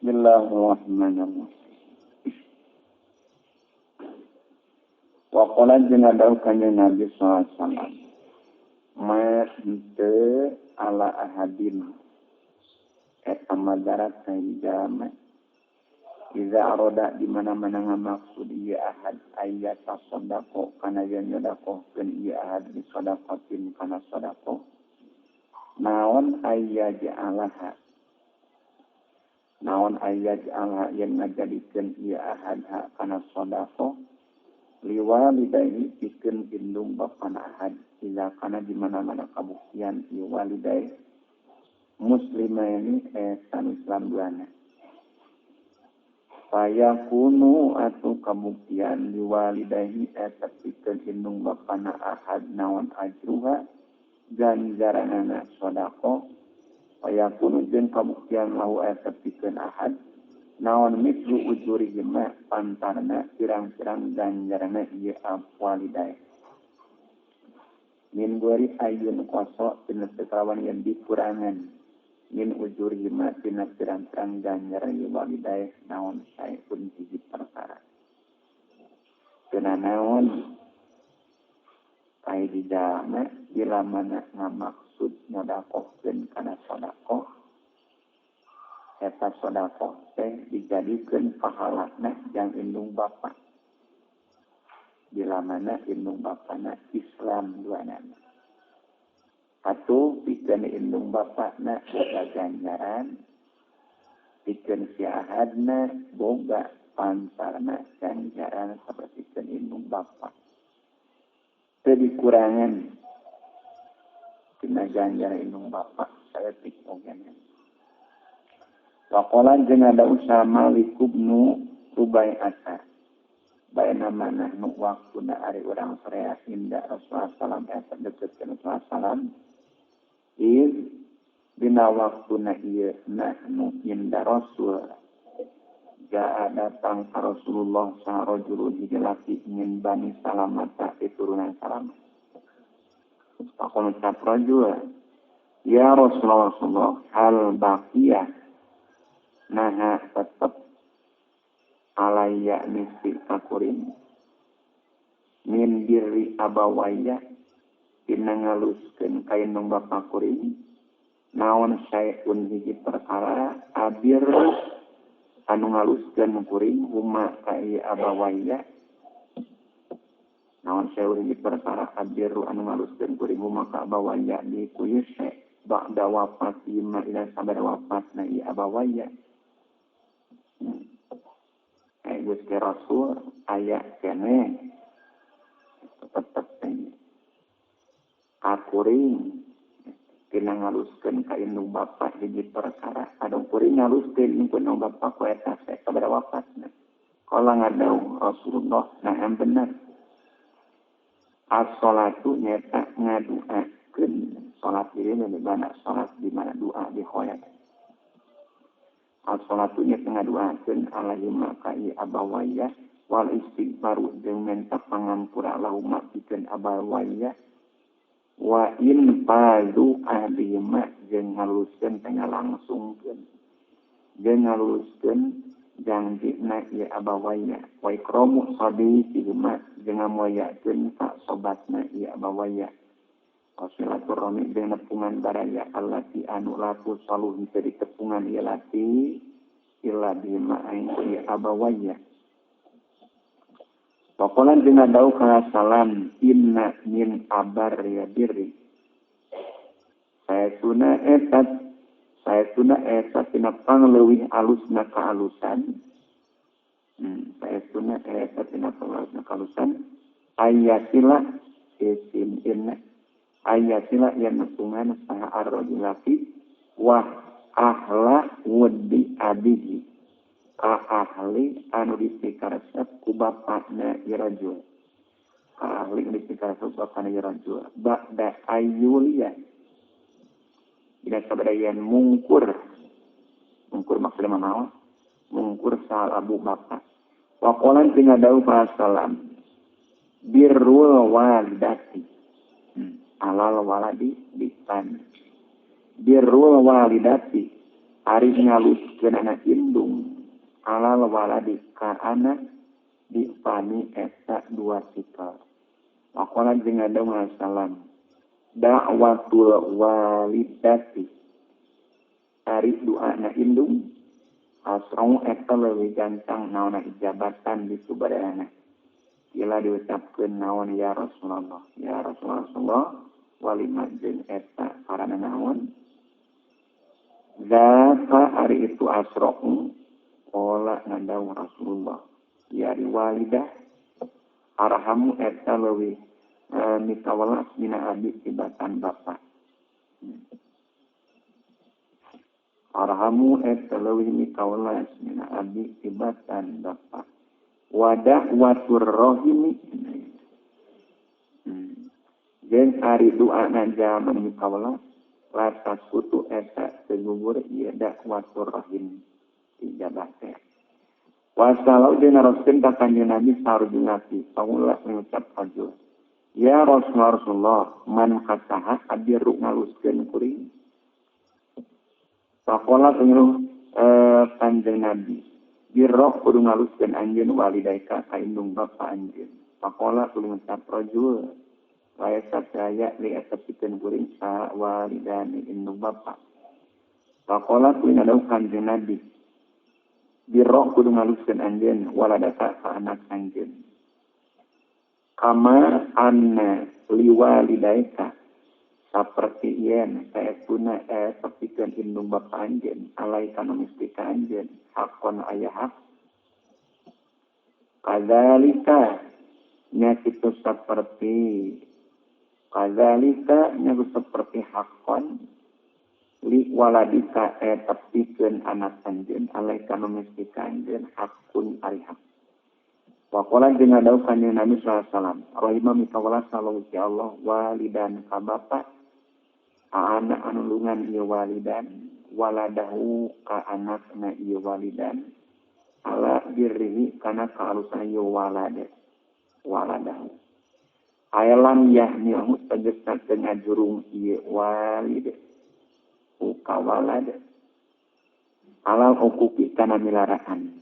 Bismillahirrahmanirrahim. Wa qala jeung dawuh kanjeng Nabi sallallahu alaihi wasallam, ma henteu ala ahadin eta madarat jalma iza aroda di mana-mana ngamaksud ieu ahad aya tasaddaqo kana yen nyodakohkeun ieu ahad bi sadaqatin kana sadaqah naon aya ja'alaha naon aya ja'alaha yen ngajadikeun ieu ahad ha kana sadaqah liwalidayhi pikeun indung bapana ahad iza kana di mana-mana kabuktian ieu walidayhi muslimaini eta Islam duana fayakunu atuh kabuktian liwalidayhi eta pikeun indung bapana ahad naon ajruha ganjaranana sedekah fayakunu jeung kabuktian lahu eta pikeun ahad naon mislu ujurihima pantarna pirang-pirang ganjaranna ieu walidayhi min gori ayun koso tina sekawan yang dikurangan min ujurihima tina pirang-pirang ganjaran ieu walidayhi naon saepun hiji perkara cenah naon ai di jalma bila mana ngamaksud nyodakohkeun kana sedekah eta sedekah teh dijadikeun pahalana jang indung bapa bila mana indung bapana Islam duanana atuh pikeun indung bapana boga ganjaran pikeun si ahadna boga pantarna ganjaran sapertikeun indung bapa teu dikurangan tina ganjaran indung bapa saeutik oge. Waqala jeung ada usaha Malik ibn Rubai'ah baina manahnu waktuna ari urang saraya inda Rasulullah sallam eta deukeut Rasulullah sallam iz dina waktuna ieu nahnu inda Rasul jaa datang ka Rasulullah sa rajulun hiji laki min Bani Salamata turunan Salamah. Faqala rajul ya Rasulullah hal baqiyah naha tetep alaya misi akurin min birri abawaya tina ngaluskeun ka indung bapa kuring naon saeun hiji perkara abir anu ngaluskeun kuring huma ka ieu abawaya naon saeun hiji perkara abir anu ngaluskeun kuring huma ka abawaya di ku ieu ba'da wafat ima ila sabada wafatna ieu abawaya. Gusti Rasul aya kene tetep akuring tina ngaluskeun ka indung bapa hiji perkara anu kuring ngaluskeun ku indung bapa ku eta sabada wafatna. Kala ngadau Rasulullah nah bener as-salatu nyata ngaduakeun salat ieu di mana salat di mana doa di khoyat as-salatu nya ngaduakeun alaihi maka ieu abawaya wal istighfaru jeung menta pangampura lahuma pikeun abawaya wa in fadu ahdihima jeung ngaluskeun teh ngalangsungkeun jeung ngaluskeun janjina ieu abawaya wa ikramu sadiqihima jeung ngamuliakeun ka sobatna ieu abawaya wasilaturahmi jeung nepungan baraya allati anu laku saluh henteu ditepungan ieu lati illa bima ieu abawaya. Waqala jeung dawuh kana salam inna min abar ya birri saestuna eta tina pangleuwih alusna kaalusan saestuna eta tina pangleuwihna kaalusan ayasila isim inna ayasila yang nepungan saha ar-rajulaki wa ahla wuddi abihi ka ahli anu dipikaresep ku bapana ieu rajul ka ahli anu dipikaresep bapana ieu rajul ba'da ayyuliya dina sabadayan mungkur mungkur maksudna mah mungkur sal abu bapa waqala jeung dawuh salam birrul walidati alal waladi bitan birrul walidati Ari ngaluskeun anak indung alal waladi ka anak dipani eta dua sikal. Waqala jeung ada salam da'watul walidati ari doana indung asrau eta leuwih gantang naonna ijabatan di subadana. Ila diucapkeun naon ya Rasulullah, ya Rasulullah walima jeung eta karana naon zaka ari itu asra'u qala ngadawu Rasulullah ya walidah arhamu eta leuwih mikawelas dina abi tibatan bapa. Arhamu eta leuwih mikawelas dina abi tibatan bapa. Wadah watur rohimi jeung ari doana jalma mikawelas latas kutu eta tegugur ieu dakwatur rahim ijabah teh. Wasalau jeung naroskeun ka Kanjeng Nabi sarjunati paula ngucap rajul ya Rasulullah man kasaha abdi ngaluskeun kuring. Pakola penyuruh Kanjeng Nabi birro kudu ngaluskeun anjeun walidaika ka indung bapa anjeun. Pakola kudu ngucap rajul laisa saya li eta pikeun kuring sa walidani indung bapa. Pakola kudu ngadau Kanjeng Nabi birro kudu ngaluskeun anjeun waladaka ka anak anjeun. Kama anna liwalidaika saperti yen saestuna eta pikeun indung bapa anjeun alaika nu mesti ka anjeun hakon aya hak. Kadzalika nya kitu saperti kadzalika nya seperti hakon li waladika eta pikeun anak anjeun alaika nu mesti ka anjeun hakun ari hak. Waqala jeung ngadau Kanjeng Nabi sallallahu alaihi wasallam rahima mikawelas sallallahu Allah walidan ka bapa anak anu lungan ieu walidan waladahu ka anakna ieu walidan ala birrihi kana kaalusan ieu walade waladahu ayalam yahnihu tegasna teu ngajurung ieu walid ka walad alal hukuki kana milaraan.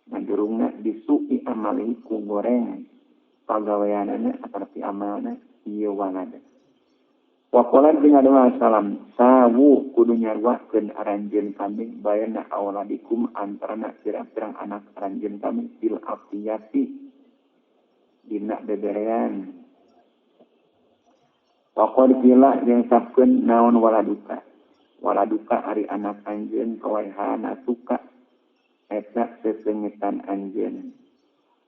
Ngajurungna disuki amali ku goreng pagaweanana atarpi amalna ieu walad. Waqala jeung adalah salam sawu kudu nyaruakeun aranjeun kami bayana auladikum antarana pirang-pirang anak aranjeun kami bil afiyati dina beberean. Waqala bila jeung sapkeun naon waladuka waladuka ari anak anjeun kawaihana suka eta sesengitan anjeun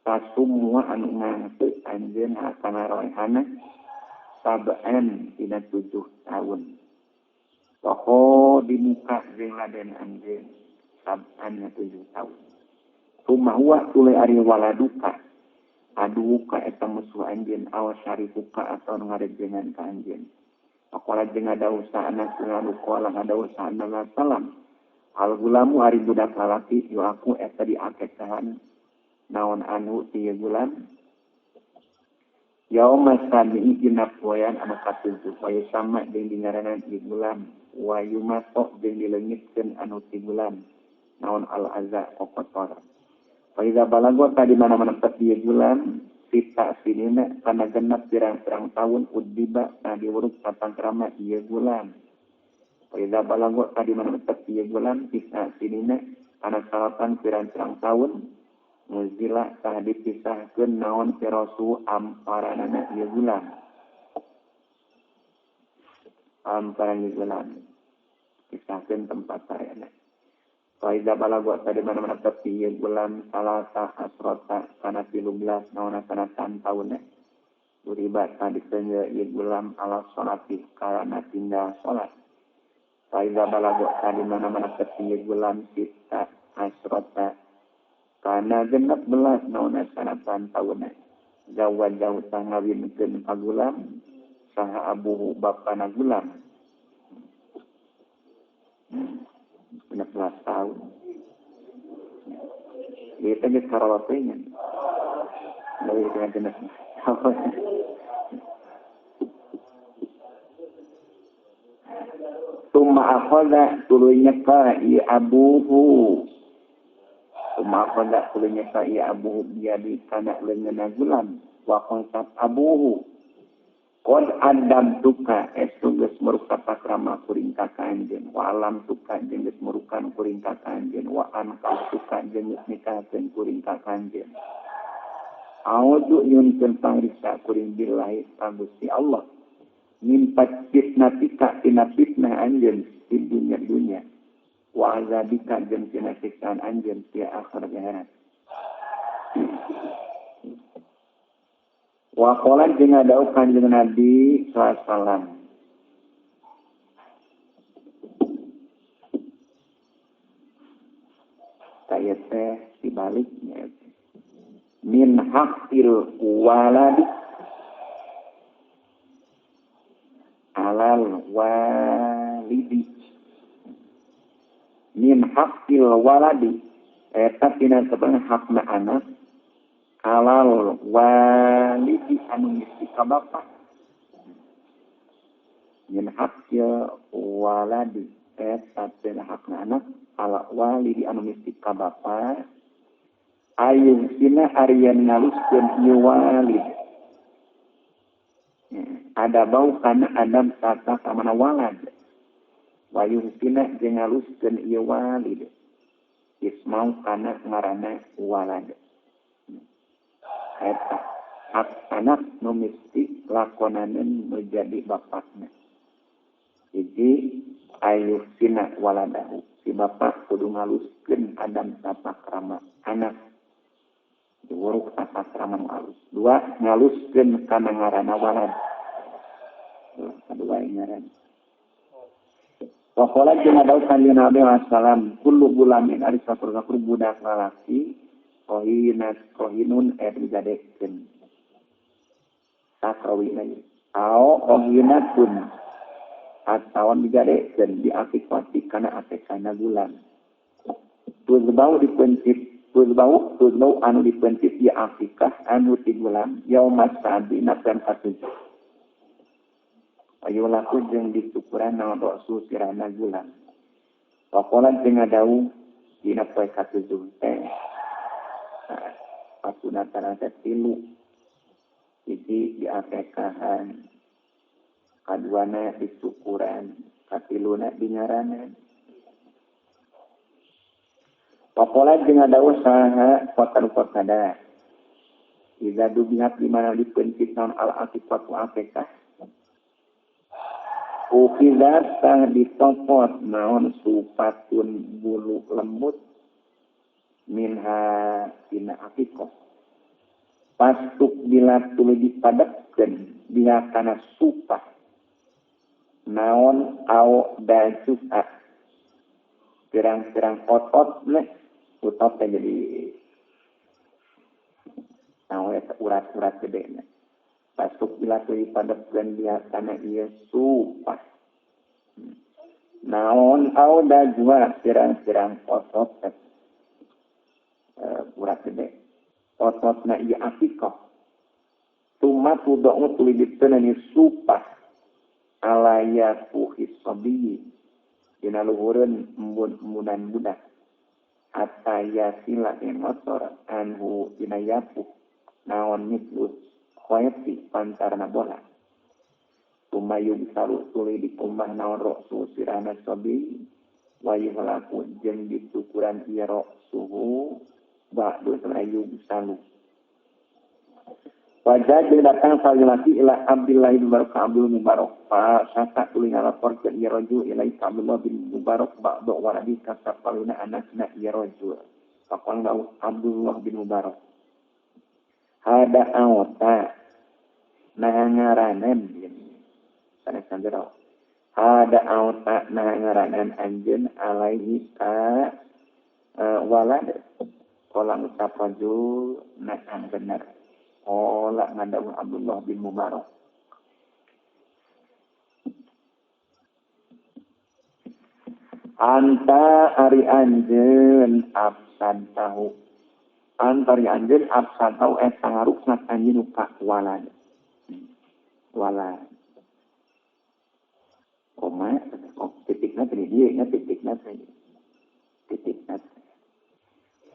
kasumua anu ngangse anjeun hakana roehana sab'an dina 7 tahun. Poko di muka jeung laden anjeun sab'an 7 tahun. Kumaha tuluy ari waladuka aduka eta musuh anjeun awas syarifuka atau ngarejengan ka anjeun. Pakola jeung ada usahana selalu qala ada usahana salam. Al gulamu ari budak lalaki yu aku eta diakekahan naon anu ti gulam yauma sami dina poean anu katujuh wa sama jeung dingaranan ieu gulam wa yumato jeung dileungitkeun anu ti gulam naon al aza kokotor. Fa iza balagha ka di mana-mana teh ieu gulam sita sinina kana genep pirang-pirang tahun udiba na diuruk tatangkrama ieu gulam. Fa iza balagha ka di mana teh ieu gulam sita sinina kana salapan pirang-pirang tahun muzila tah dipisahkeun naon firasu amparanana ieu gulam. Amparan ieu gulam pisahkeun tempat sarena. Fa iza balagha ka di mana-mana teh ieu gulam salasa asrota kana 13 naon sanatan taunna duriba tah disenja ieu gulam ala sholati karana tinggal salat. Fa iza balagha ka di mana-mana teh ieu gulam sita asrota kana 16 naon sanatan taunna zawajau tah ngawinkeun ka gulam saha abuhu bapana gulam 16 tahun. Kita geus karawatenya. Leuwih dengan genep. Tuma akhadha tuluy nyeka ieu abuhu. Tuma akhadha tuluy nyeka ieu abuhu biadi kana leungeunna gulam wa qonsat abuhu. Qad adam tuka estu geus muruk tata krama kuring ka anjeun wa alam tuka jeung geus murukan kuring ka anjeun wa anka tuka jeung geus nikahkeun kuring ka anjeun. Audu nyunkeun pangriksa kuring billahi ka Gusti Allah. Nimpat fitnatika tina fitnah anjeun di dunya wa azabika jeung tina siksaan anjeun di akhir akhirat. Wa qala jeung ngadau kanjeng Nabi sallallahu alaihi wasallam. Taya teh dibaliknya. Min haqqil waladi alal walidi. Min haqqil waladi eta tina saban hakna anak alal walidi anu misti ka bapa. Min haqqil waladi eta tina hakna anak ala walidi anu misti ka bapa ayun sina arian ngaluskeun ieu walid. Ada bau kana adam tata kamana walad. Wayuh sina jeung ngaluskeun ieu walid. Ismau kana ngaranna walad. Eta hak anak nu misti lakonaneun nu jadi bapakna. Hiji ayuh sina waladahu. Si bapak kudu ngaluskeun adam tata krama anak. Diwuruk tata krama nu alus. Dua, ngaluskeun kana ngaranna walad. Kedua ngaran. Wa qala jeung ngadau kanjeng Nabi sallam kullu gulamin ari sakur-sakur budak lalaki kohinat kohinun digadekeun. Sakawina ieu. Ao kohinatun atawa digadekeun diakikati kana atekana gulam. Tuzbau dipencit tuzbau anu dipencit ieu akikah anu ti gulam yaumas sabi napan katujuh. Ayo laku jeung dicukuran naon roksu sirana gulam. Waqala jeung ngadau dina poe katujuh teh. Pasunatan teh tilu. Hiji diakekahan, kaduana dicukuran, katiluna dingaranan. Waqala jeung ngadau saha qatar-qatada. Iza dubihat di mana dipencit naon al aqiqatu akekah. Ukhizat tah ditopot naon supatun bulu lembut minha tina akikoh. Pastuk bila tuluy dipadepkeun dia kana supah naon au dajuha pirang-pirang otot nih otot teh jadi naon eta urat-urat gede nih. Pasuk bila tuluy dipadepkeun dia kana ieu supah naon au dajwa pirang-pirang otot urat gede ototna ieu akikoh tuma tudong tuluy diteunani supah alaya fuhisabi dina luhureun embun-embunan budak ataya sila yang motor anhu dina yapuh naon mitlus khoyati pantarna bola tumayung salu tuluy dikumbah naon roksu sirana sabi wayuhlaku jeung ditukuran ieu roksuhu ba'du samayung salu. Wajah jeung datang salilaki ila Abdullah bin Mubarak Abdul Mubarak fa saka tuluy ngalaporkeun ieu rajul ila Abdullah bin Mubarak ba'du waladi ka sapaluna anakna ieu rajul. Faqala Abdullah bin Mubarak hada awta nah ngaranan sanes sanjero hada awta nah ngaranan anjeun alaihi ka walad qala ucap rajul na'am bener qala ngadawu Abdullah bin Mubarak. Anta ari anjeun absan tahu antari anjeun absan tahu eta ngarukna anjeun ka walad walad koma titik Titikna teh dieu nya titikna teh. Titikna.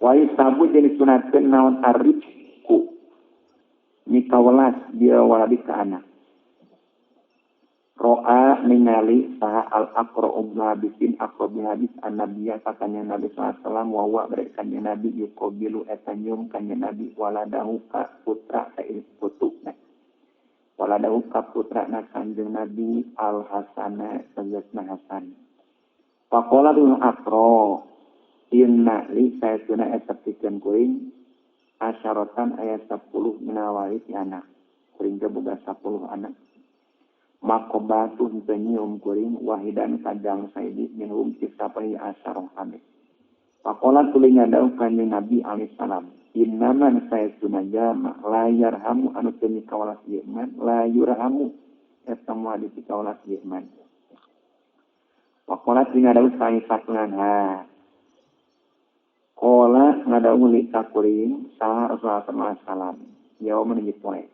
Wa yusabu jeung disunatkeun naon arifku. Mikawelas dia waladi ka anak. Ro'a ningali saha al-aqra ibn Habisin aqra bin Habis an-nabiyya ka kanjeng Nabi sallallahu alaihi wasallam wa huwa bari kanjeng Nabi yuqabilu eta nyium kanjeng Nabi waladahu ka putra ka putuna waladahu ka putrana kanjeng Nabi al-Hasana tegasna Hasan. Faqala dun aqra inna li saytuna eta pikeun kuring asyaratan aya 10 minawali ti anak kuring teh boga 10 anak. Makobatu henteu nyium kuring wahidan kajang saidi minhum ti sapahi asyarah kabeh. Faqala tuluy ngadawuh kanjeng Nabi alaihi salam, innaman saytuna jama la yarhamu anu teu mikawelas ieu man la yurhamu eta moal dipikawelas ieu man. Faqala tuluy ngadawuh saisatunan ha. Qala ngadawuh li ka kuring saha Rasulullah sallallahu alaihi wasallam yauma ieu poe.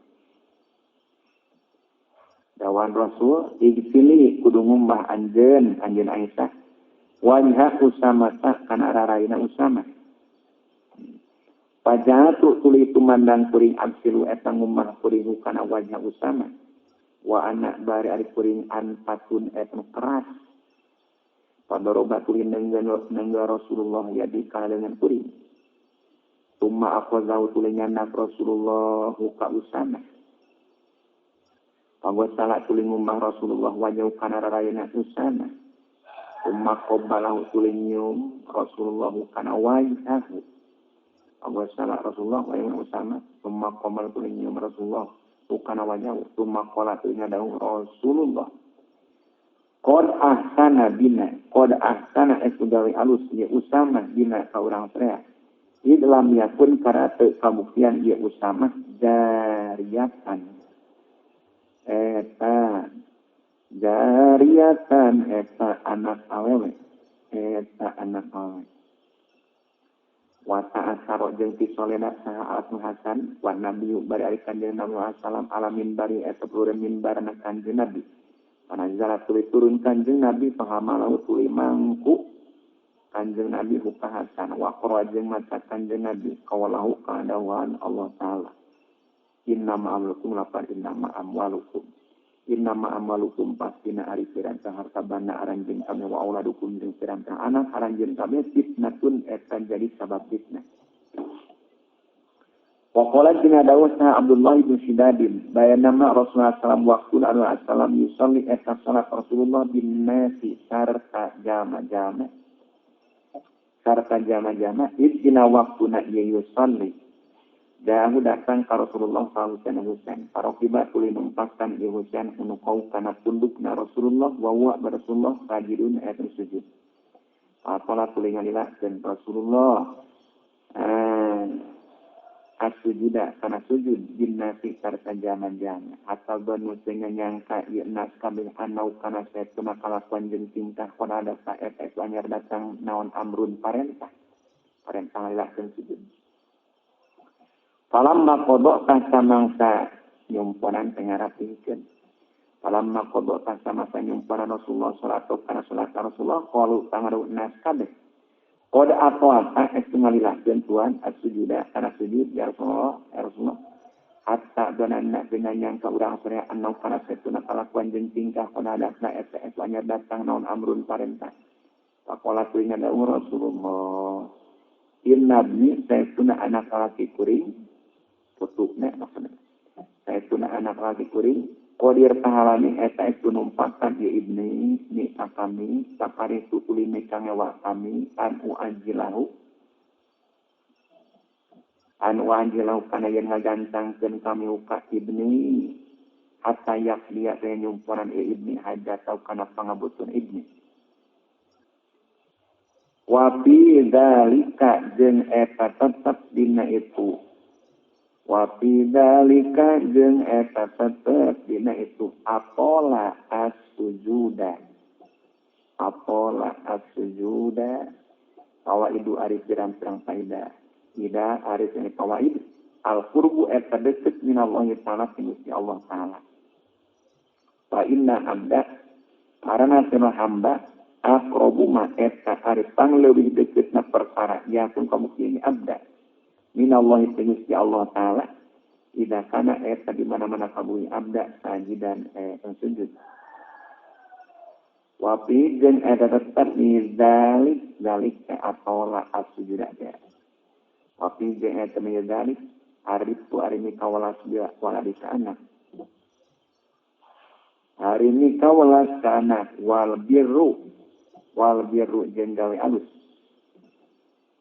Dawan Rasul igsili kudu ngumbah anjeun anjeun Aisyah wajha Usama kana raraina Usama. Pajatu tuluy tumandang kuring absilu eta ngumbah kuring kana wajha Usama wa ana bari ari kuring anfatun eta keras. Padoroba tuluy nengga Rasulullah yadi kana dengan kuring. Tumma akhadhahu tuluy nyandak Rasulullah ka Usama. Pagosala tuluy ngumbah Rasulullah wajah kana rarayana Usama. Umma qabbalahu tuluy nyium Rasulullah kana wajhahu. Pagosala Rasulullah wajah Usama. Umma qabbalahu tuluy nyium Rasulullah kana wajhahu. Umma qala tuluy ngadawuh Rasulullah. Qad ahsana bina, qad ahsana estu gawe alus ieu Usama bina ka urang sadaya. Id lam yakun kana teu kabuktian ieu Usama jariyatan. Eta jariyatan eta anak awewe eta anak awewe wa ta'asaro jeung tisolena saha Al Hasan wa Nabi bari ari kanjeng Nabi sallam ala minbari eta plureun minbarna kanjeng Nabi panazala tuluy turun kanjeng Nabi pahamalau tuluy mangku kanjeng Nabi ka Hasan wa qara jeung maca kanjeng Nabi qawalahu kadawan Allah Ta'ala. Innama amwalukum lapan innama amwalukum. Innama amwalukum pastina ari pirang-pirang harta banda aranjeun kami wa auladukum jeung pirang-pirang anak aranjeun kami fitnatun eta jadi sabab fitnah. Wa qala jeung dawuh saha Abdullah bin Sidadin bayanama Rasulullah sallallahu alaihi wasallam waktu salam yusolli eta salat Rasulullah bin nasi sarta jama-jama. Sarta jama-jama dina waktuna ieu yusolli. Dahu datang ka Rasulullah sallallahu alaihi wasallam. Parokiba tuluy numpakkan ieu Husain unukau kana pundukna Rasulullah wa huwa Rasulullah sajidun eta sujud. Faqala tuluy ngalilakeun Rasulullah as-sujuda kana sujud jinnasi sarta jama-jama. Hatta banu teu nyangka ieu nas kabeh anau kana saestuna kalakuan jeung tingkah kana ada saeta eta anyar datang naon amrun parentah. Parentah ngalilakeun sujud. Falamma qada samangsa nyumponan pengarapikeun. Falamma qada samangsa nyumponan Rasulullah sallallahu alaihi wasallam Rasulullah qalu pangaru nas kabeh. Qad atawata estu ngalilahkeun tuan as-sujuda kana sujud ya Rasulullah ya Rasulullah. Hatta donanna dengan nyangka urang sadaya anau kana satuna kalakuan jeung tingkah kana adakna eta eta anyar datang naon amrun parentah. Faqala tuluy ngadawuh Rasulullah inna bni saytuna anak laki kuring putuna maksudna saytuna anak laki kuring qadir pahalani eta itu numpakan ieu ibni ni kami sapari tuluy kangewa kami an uajilahu kana yen ngagantangkeun kami ka ibni hatta yak dia teh nyumponan ieu ibni hajat atau kana pangabutun ibni. Wa fi dzalika jeung eta tetep dina itu. Wa fi dzalika jeung eta tetep dina itu atola as-sujuda. Atola as-sujuda fawaidu ari pirang-pirang faedah. Ida ari ini fawaid al-qurbu eta deket minallahi ta'ala ti Allah Ta'ala. Fa inna abda karena sema hamba aqrabu ma eta ari pangleuwih deukeutna perkara yakun kabukti abda minallahi Gusti Allah taala ida kana eta di mana-mana kabui abda sajidan sujud. Wa fi jeung eta tetep zalik zalik atola as-sujuda teh. Wa fi jeung eta zalik aritu ari mikawelas waladi ka anak. Hari mikawelas ka anak wal birru jeung gawe alus.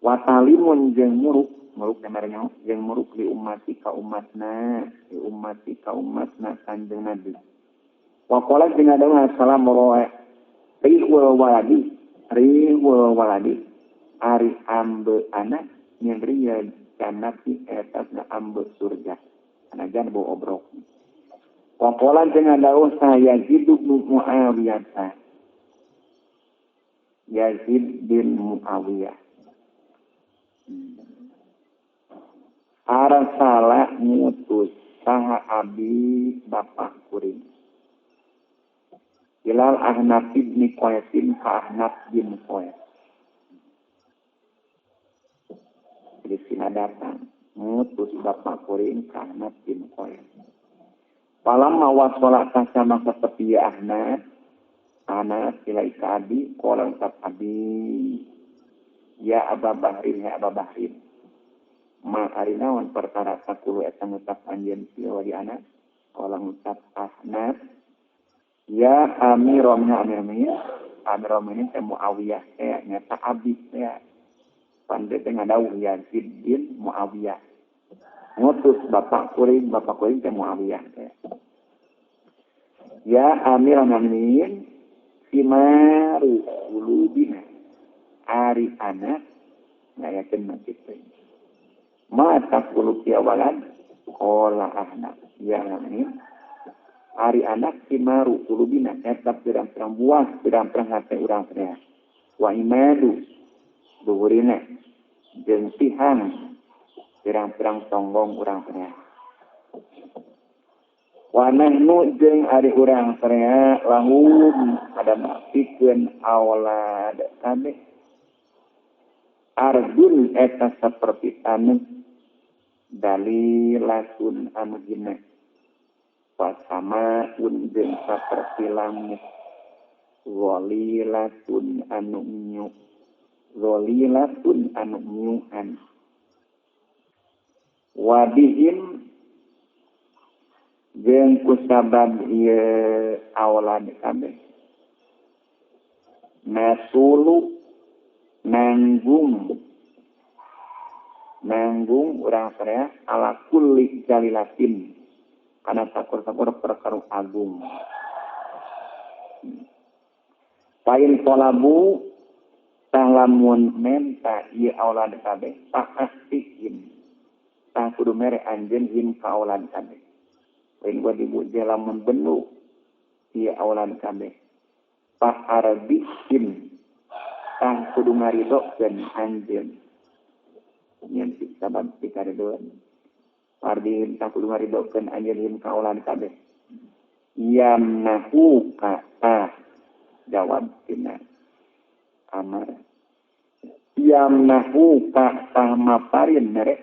Wa talimun jeung muruk muruk kamarnya jeung muruk li ummati ka umatna Kanjeng Nabi. Wa qala jeung adalah salam roe rihul waladi ari ambe anak nyen riya jannati eta na ambe surga anajan bau obrok. Wa qala jeung adalah Yazid bin Muawiyah Yazid bin Muawiyah arsala ngutus saha abi bapak kuring Hilal Ahnaf bin Qaisin ka Ahnaf bin Qais. Jadi sina datang ngutus bapak kuring ka Ahnaf bin Qais. Falamma wasala kasama katepi Ahnaf Ahnaf ilaika abi qala abi ya Aba Bahrin ya Aba Bahrin ma arinawan perkara takulu eta ngucap anjeun sieu di anak qala ngucap Ahnaf ya amirul mukminin teh Muawiyah teh nyata abi teh pandai teh ngadawuh Yazid bin Muawiyah ngutus bapak kuring teh Muawiyah teh ya amirul mukminin simaru qulubina ari anak ngayakeun masjid teh ma taqulu ya walad qala Ahnaf ya amin ari anak simaru kulubina eta pirang-pirang buah pirang-pirang hate urang teh wa imadu duhurina jeung pihang pirang-pirang tonggong urang teh wa nahnu jeung ari urang teh lahum ada pikeun aulad kabeh ardun eta saperti taneuh dalilatun anu hina wasama un jeung saperti langit zalilatun anu nyu zalilatun anu nyuan wabihim jeung kusabab ieu aulad kabeh nasulu nanggung urang saraya ala kulli jalilatin kana sakur-sakur perkara agung. Pain tolabu tah lamun menta ieu aulad kabeh pahastihim tah kudu mere anjeun him ka aulad kabeh. Pain gua dibuj lamun benu ieu aulad kabeh paharbihim tah kudu ngaridokeun anjeun. Nyen sabab pikaridoan Pardin tak kudu ngaridokeun anjeun him ka aulad kabeh. Yamnahu ka tah jawab tina amar. Yamnahu ka tah maparin mere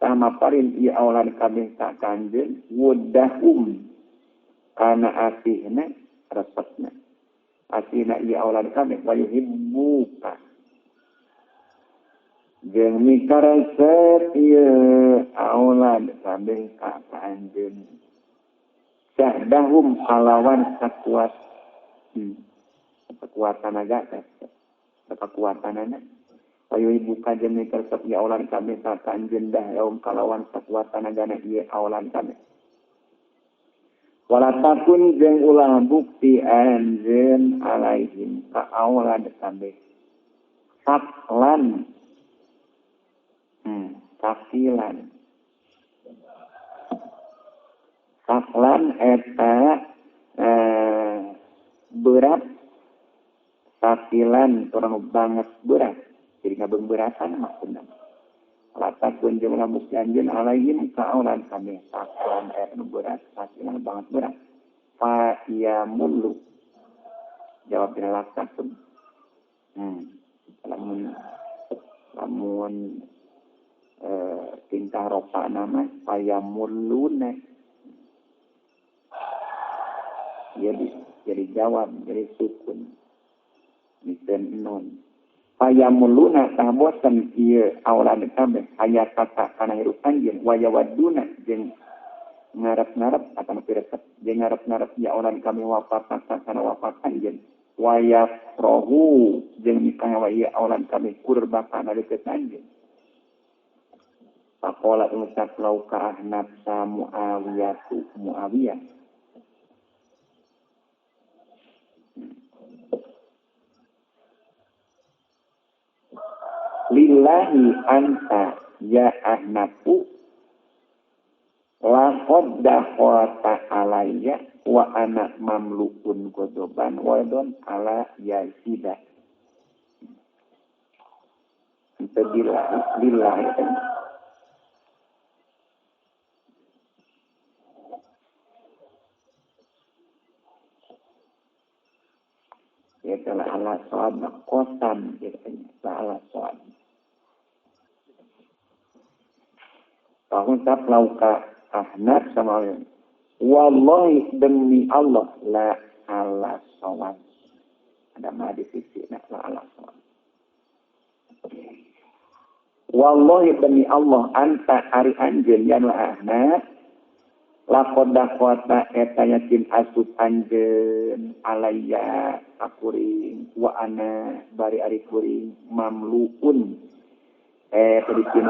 tah maparin ieu aulad kabeh ka anjeun wudahum kana asihna resepna. Asihna ieu aulad kabeh wa yuhibbuka jeung mikaresep ieu aulad kabeh ka anjeun sahdahum kalawan sakuat kekuatan aga teh kekuatanana payu ibuka jeung mikaresep ieu aulad kabeh ka anjeun dahum kalawan sakuat tanagana ieu aulad kabeh wala takun jeung ulah bukti anjeun alaihim ka aulad kabeh saklan kafilan saklan eta berat kafilan orang banget berat jadi ngabeung-beratan maksudna latakun jeung ulah bukti anjeun alaihim ka aulad kabeh saklan eta berat kafilan banget berat fa ya mulu jawab dina latakun Lamun tingkah ropa nama payamuluna. Jadi jawab jadi sukun. Misen nun. Payamuluna tah bosen ieu aulad kabeh aya kata kana hirup anjeun wayawaduna jeung ngarep-ngarep atau piresep jeung ngarep-ngarep ya aulad kami wafat kana wafat anjeun wayafrohu jeung mikahewa ieu aulad kami kurba kana deukeut anjeun. Faqala ucap lauka ahnaf sa Muawiyatu Muawiyah. Lillahi anta ya ahnafu laqad dakhalta alayya wa ana mamlukun godoban wadon ala yazida. Ente billahi lillahi ya telah ala soab kosam ya ala soab. Tahun tap lauka ahnaf sama Allah. Wallahi demi Allah la ala sawab. Ada mah di sisi nak la ala sawab. Wallahi demi Allah anta ari anjeun ya la ahnaf laqad dakhwata eta yakin asup anjeun alayya akuring wa ana bari ari kuring mamluun tadi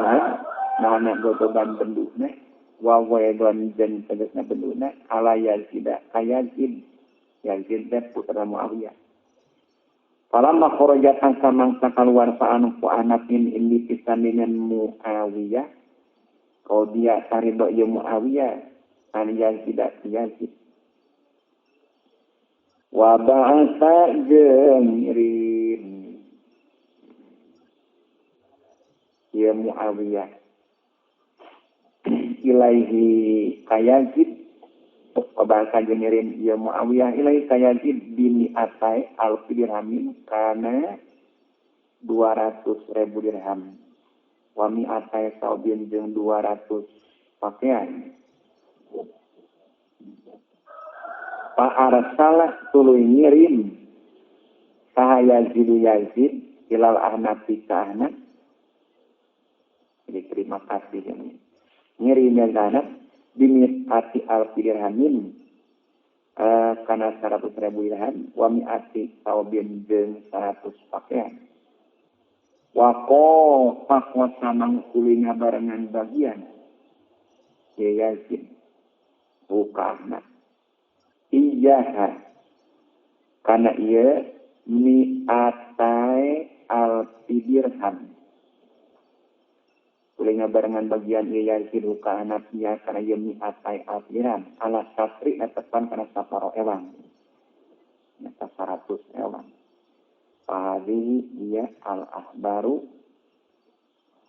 naona godoban benduna wa waydon jeung tegasna benduna ala yazida kayazid Yazid teh putra Muawiyah. Falamma kharaja samangsa kaluar fa anu anapin indi pisan Muawiyah kau dia tarido ieu Muawiyah an Yazida Yazid wa ba'atha jeung ngirim ieu Muawiyah ilaihi kayazid bahasa ngirim ya Muawiyah ilaihi kayazid bini atai alfi dirhamin kana 200.000 dirham wa mi'atai saubin jeung 200 pakaian. Fa arsala tuluy ngirim saha Yazid Yazid ilal ahnafi ka ahnaf. Jadi terima kasih ini ngirim yang bimi'ati alfi dirhamin kana 100.000 dirham wa mi'ati saubin jeung 100 pakaian. Wa qo samang tuluy ngabarengan bagian ya Yazid hukahna iyaha kana ieu mi'atai alfi dirham. Boleh ngabarengan bagian ieu Yazid ka anaknya kana ieu mi'atai alfi dirham ala satri netepan kana saparo ewang nyata 100 ewang. Fahadhihi hiya al ahbaru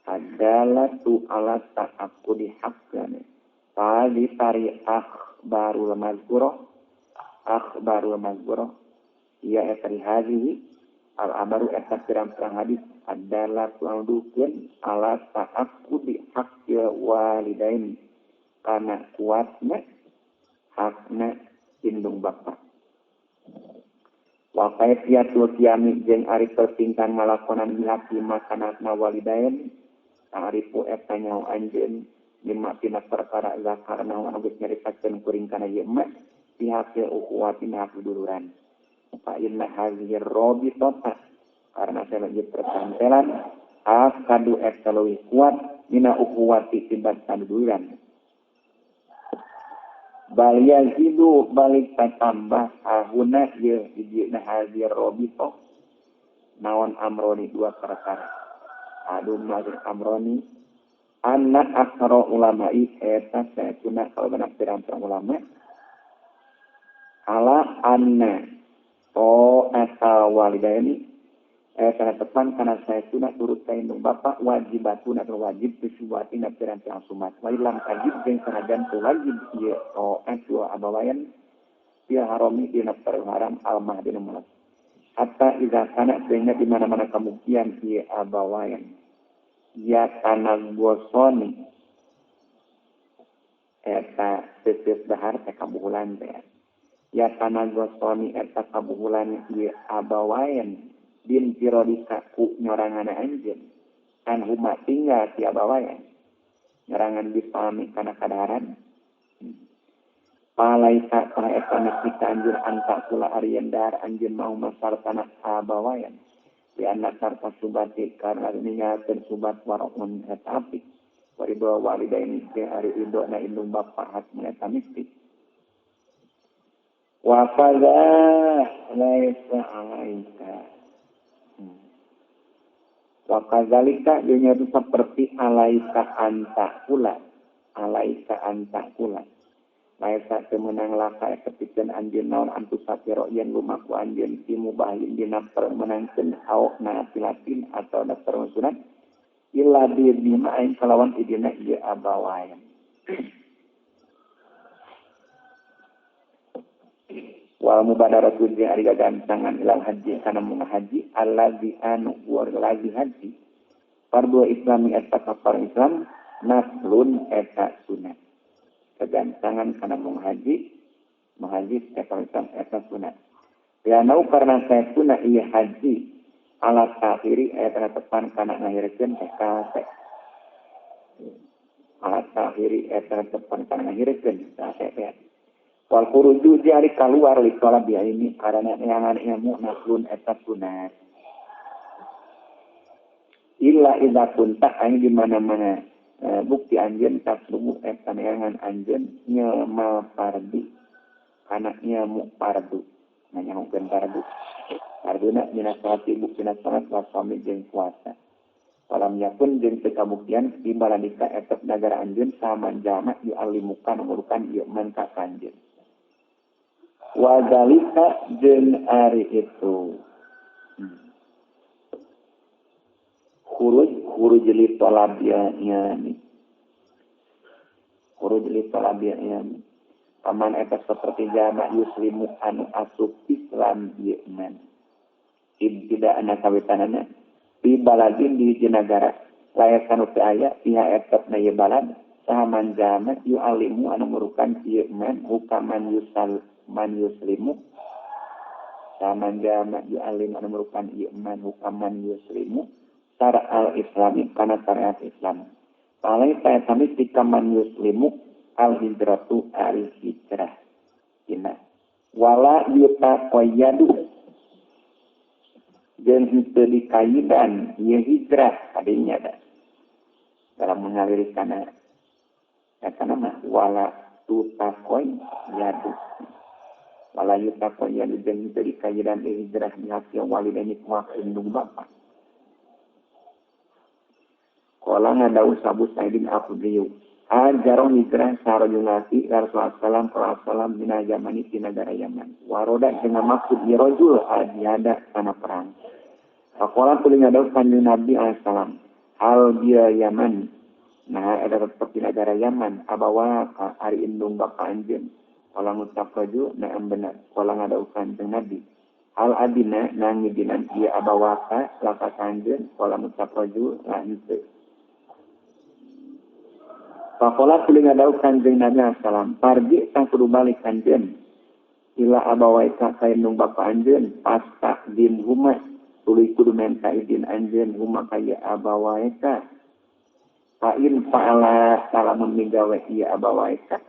adalatu ala ta'aqqudi haqqan. Fahadhi tari akhbarul mazkurah akhbarul mazkurah iya eta hadhihi al abaru eta pirang-pirang hadis adalah nuduhkeun ala ta'aqqudi haqqil walidain kana kuatna hakna indung bapa. Wa kaifiyatul qiyami jeung ari pertingkan ngalakonan bihaqi makanatna walidain ta'rifu eta nyaho anjeun lima tina perkara zakarna anu geus nyaritakeun kuring kana ieu mah bihaqi ukhuwati hak duluran. Fa inna hadhihi rabitata karena saya lagi percantelan akadu eta leuwih kuat mina ukhuwati timbang saduluran. Bal yazidu balik tambah ahuna ieu hijina hadhihi rabitah naon amroni dua perkara. Adu mazur amroni anna aksara ulama'i eta saetuna kalebana pirang-pirang ulama ala anna ta'ata walidaini kana tepan kana saestuna turut ka indung bapa wajibatun atau wajib disuwatina pirang-pirang sumat wa lam tajib jeung sanajan teu wajib ieu ta'at wa abawayan fil harami dina perkara haram al mahdina mulas hatta idza kana sehingga di mana-mana kemungkinan ieu abawayan Ya tanagosoni eta seuseut dahar teh kabuhulan teh. Ya tanagosoni eta kabuhulan ieu abawaen bin pirodika ku nyorangan anjeun. Kan huma tinggal ti abawaen. Nyorangan bisami kana kadaharan. Palaika tah eta mesti anjeun anta kula arieun dahar anjeun mau masar tanah abawayan. Di anak sarta subati karena ninggalkeun subat waraun eta apik. Waridho walidaini ge ari ridho na indung bapa hatmun eta mesti. Wa qadza laisa alaika. Wa kadzalika jeung itu seperti alaika anta kula. Alaika anta kula. Laisa temenang laka kepikeun anjeun naon antu sapiro yen lumaku anjeun timubahin dina permenangkeun au nafilatin atau daftar sunat illa bi bima ain kalawan idina ieu abawayan. Wal mubadaratu jeung ari gagancangan ilal haji kana munga haji allazi anu wallazi haji fardu islami eta kafar Islam naflun eta sunat. Kegancangan karena menghaji eta Islam eta sunat. Lianau karena saya sunat ieu haji ala takhiri eta tepan kana ngahirkeun teh kalse. Ala takhiri eta tepan kana ngahirkeun teh teh. Wal khuruju jari kaluar li talabi ini karena neangan ilmu naflun eta sunat. Illa idza kunta aing di mana-mana bukti anjeun taslubu eta neangan anjeun nyemal fardi kana ilmu fardu nanyahukeun fardu farduna dina salat buktina salat wa shaumi jeung puasa walam yakun jeung teu kabuktian di baladika eta nagara anjeun saman jama yu'allimuka ngurukan ieu man ka anjeun wa zalika jeung ari itu khuruj li talabiya ni khuruj li talabiya ni paman eta seperti jama yuslimu anu asup Islam ieu man ibtida ana kawitanana bi baladin di hiji nagara layakan teu aya pihak eta na ieu balad saha man jama yu'alimu anu ngurukan ieu man hukaman yusal man yuslimu saha man jama yu'alimu anu ngurukan ieu man hukaman yuslimu syara al-islami kana syariat Islam. Palai saya sami tikaman yuslimu al-hijratu al-hijrah. Ina. Wala yutaqayyadu jeung henteu dikaidan ieu hijrah kadinya da. Dalam mengalir kana eta mah wala tutaqayyadu. Wala yutaqayyadu jeung henteu dikaidan ieu hijrah bihaqi walidaini ku indung bapa. Kala ngadau sabu Saidin Al-Khudriyu. Ajaron hijrah sarojulati Rasulullah sallallahu alaihi dina zamani di negara Yaman. Waroda dengan maksud irojul al-jihada kana perang. Pakola tuluy ngadau kanjeng Nabi alaihi salam. Hal dia Yaman. Nah ada tetep di negara Yaman abawa ka ari indung bapa anjeun. Kala ngucap rajul naam benar. Kala ngadau kanjeng Nabi. Hal adina nangidinan ieu abawaka laka kanjeun kala ngucap rajul la henteu. Pakola tuluy ngadau kanjeng Nabi salam. Parji tang kudu balik kanjeun. Ila abawaika ka indung bapa anjeun pasta din huma tuluy kudu menta izin anjeun huma ka ieu abawaika. Fa in fa'ala salamun migawe ieu abawaika.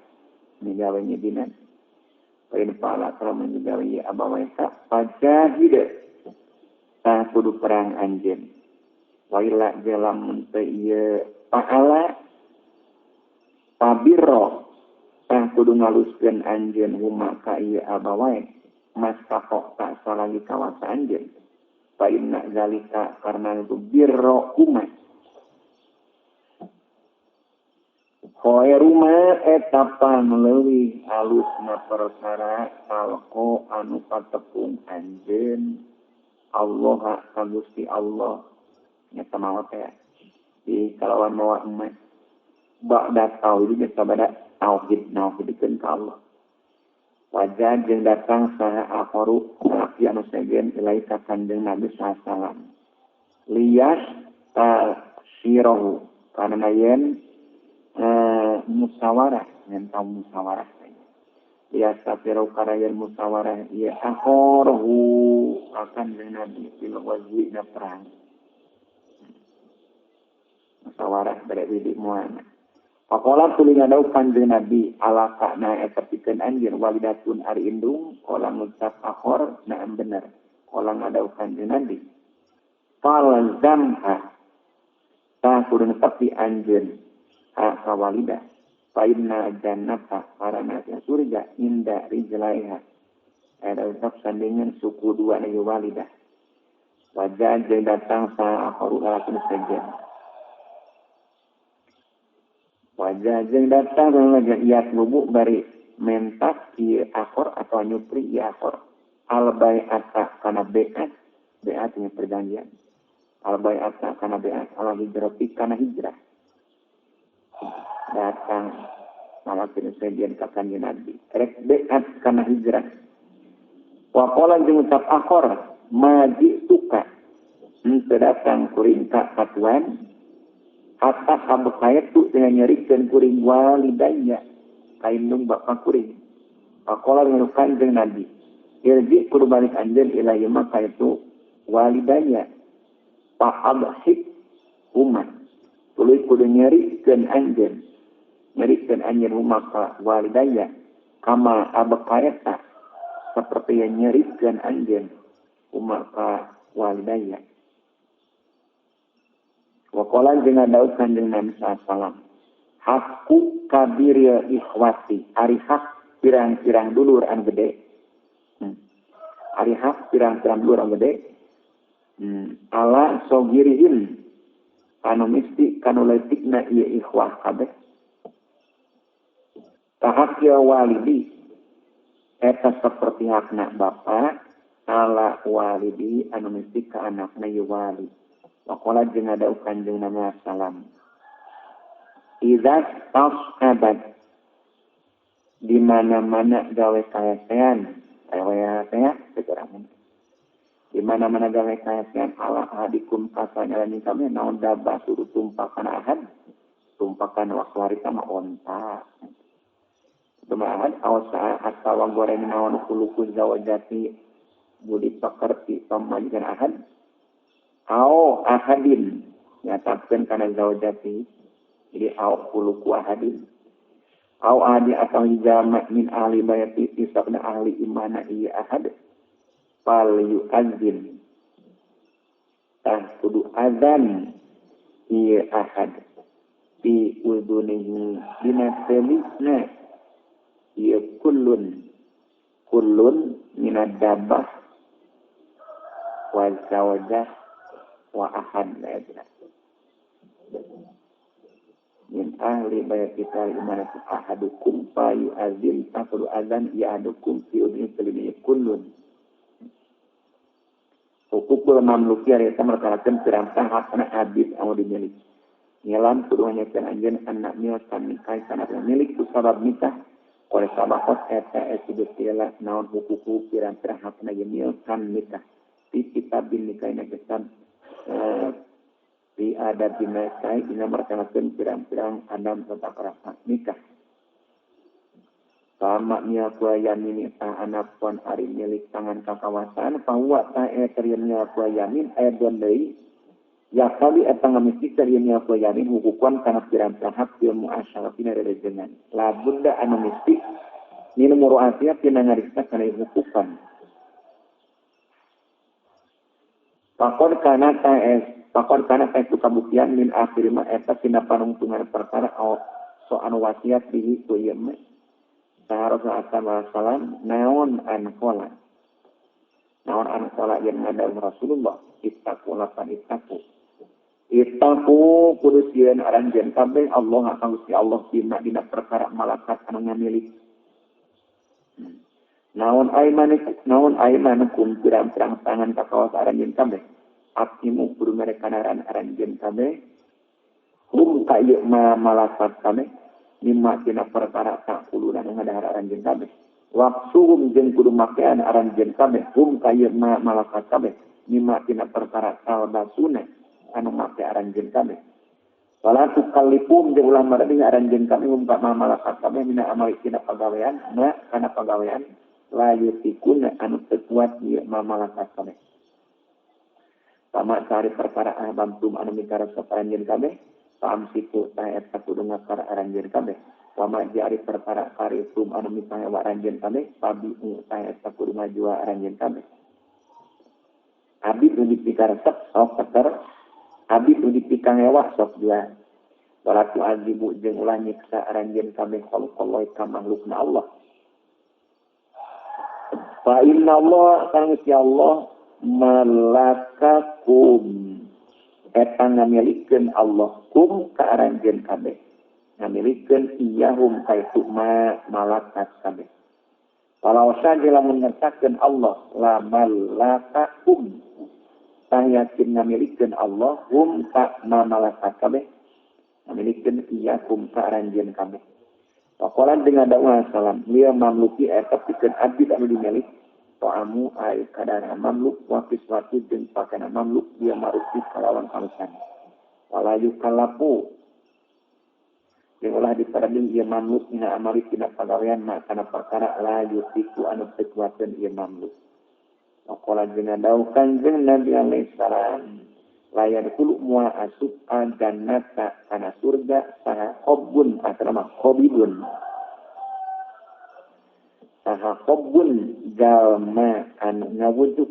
Migawe nyidinan. Fa in fa'ala salamun migawe ieu abawaika fajahid. Tah kudu perang anjeun. Wa illa jalamun teu ieu fa'ala pabiro tah kudu ngaluskeun anjeun huma ka ieu abawae mas kapok tak salagi kawasa anjeun fa inna zalika karena itu birro huma khairuma eta pangleuwih alusna perkara talqo anu patepung anjeun Allah ka Gusti Allah nyata mawa teh di kalawan mawa emas ba'da tauhid geus sabada tauhid nauhidkeun ka Allah. Wajah jeung datang saha akharu laki anu sejen ilaika kanjeng Nabi sallallahu alaihi wasallam. Liyas ta sirahu karena yen musyawarah menta musyawarah biasa pirau karayan musyawarah ya akhorohu akan Nabi fil ghazwi na perang musyawarah bade bidik moana. Pakola tuluy ngadau kanjeng Nabi ala kana eta pikeun anjeun walidatun ari indung kala ngucap akhor naam bener kala ngadau kanjeng Nabi falzamha tah kudu netepi anjeun ha ka walidah fa inna jannata karana surga inda rijlaiha ada ucap sandingan suku dua na walidah wajah jeung datang sa akhoru lakin sejen wajah jeung datang wajah ia lubu bari mentak ieu akhor atau nyupri ieu akhor al bai'ata kana bai'at bai'at nya perjanjian al bai'ata kana bai'at ala hijrati kana hijrah datang malakin sejen ka kanjeng Nabi rek bai'at kana hijrah wa qala jeung ucap akhor majituka henteu datang kuring ka katuan hatta abkayatu dengan nyerikeun kuring walidayya kaindung bapa kuring. Pakola dengan kanjeng Nabi irji kudu balik anjeun ilahi maka itu walidayya fa abhik huma tuluy kudu nyerikeun anjeun huma ka walidayya kama abkayata seperti yang nyerikeun anjeun huma ka walidayya. Waqala jeung Daud kanjeng Nabi sallallahu hakku kabiril ikhwati ari hak pirang-pirang dulur anu gede. Ari hak pirang-pirang dulur anu gede. Ala sogirihim anu misti kanu leutikna ieu ikhwah kabeh. Tahak ya walidi eta saperti hakna bapa ala walidi anu misti ka anakna ieu wali. Waqala jeung ngadau kanjeng Nabi sallam idza tashabat di mana-mana gawe kaesean kaesean sekarang di mana-mana gawe kaesean ala ahadikum kasanya lan kami naon dabah suruh tumpakan ahad tumpakan waktu hari sama onta tumahan awsa atawa goreng naon kuluku zawajati budi pekerti pamajikan ahad au ahadin nyatakeun kana zaujati jadi au khuluqu ahadin au ahadi atau jama min ahli bayati tisabna ahli imana ieu ahad fal yu'adzin tah kudu azan ieu ahad fi udunihi dina telisna ieu kullun kullun minad dabah wa zawjah wa ahad la min ahli bayati imanatu ahadukum fa yu'adzin taqulu adzan ya ahadukum fi udni kalimi kullun hukukul mamluki ari eta merkalakeun pirang-pirang hakna abid anu dimiliki ngelam kudu nyakeun anjeun anak milkan nikah kana milik ku sabab nikah oleh sabakot eta geus tila naon hukuku pirang-pirang hakna ye milkan nikah fi kitabin nikah na kitab di ada binakai dina merkalakeun pirang-pirang adam tata kerasa nikah. Sama nya ku yamin ta anak pon ari milik tangan kakawasan bahwa ta eta nya ku yamin aya deui ya kali eta ngamisi nya ku yamin hukuman kana pirang-pirang hak fil muasyaratina rerejengan. Labunda anu misti ninu muruatia tina ngariksa kana hukuman. Pakon kana ta pakon kana ta itu kabuktian min akhir ma eta tina panungtungan perkara so anu wasiat bihi ku ieu mah. Rasulullah sallam naon an qala yang ngadau Rasulullah ittaqu lapan ittaqu ittaqu kudu sieun aranjeun kabeh Allah ka Gusti Allah dina dina perkara malakat anu ngamilik naon aimanukum pirang-pirang tangan ka kawas aranjeun kabeh akimu kudu merekanaran aranjeun kabeh hum ka ieu malakat kabeh mimma tina perkara tak kuluna ngadahar aranjeun kabeh waksuhum jeung kudu makean aranjeun kabeh hum ka ieu malakat kabeh mimma tina perkara talbasuna anu make aranjeun kabeh Wala tukallifum jeung ulah maradih aranjeun kami hum ka mamalakat kami mina amali tina pagawean na kana pagawean la yutikuna anu teu kuat ieu mamalakat kami. Sama sari perkara ahbabtum anu mikaresep aranjeun kabeh paamsiku tah eta kudu ngakar aranjeun kabeh. Wama jari perkara karitum anu mikahewa aranjeun kabeh pabiu tah eta kudu ngajua aranjeun kabeh. Abi nu dipikaresep sok keter, abi nu dipikangewa sok jua. Wala tu'adzibu jeung ulah nyiksa aranjeun kabeh khalqallah ka makhlukna Allah. Fa inna Allah kana Allah malakakum eta ngamilikeun Allah kum ka aranjeun kabeh. Ngamilikeun iyahum ka itu ma malakat kabeh. Walau saja lamun ngersakeun Allah la malakakum tah yakin ngamilikeun Allah hum ka ma malakat kabeh. Ngamilikeun iyahum ka aranjeun kabeh. Waqala dengan dakwah salam liya mamluki eta pikeun abdi anu dimilik ta'amu ay kadara mamluk wa kiswatu jeung pakana mamluk dia marufi kalawan alusan wala yukallafu jeung ulah diparading ieu mamluk dina amali tina pagawean ma kana perkara la yutiku anu teu kuateun ieu mamluk. Waqala jeung dawuh Kanjeng Nabi alaihi salam la yadkhulu mual asup al-jannata kana surga saha khobbun asrama khobibun saha khobbun jalma anu ngawujud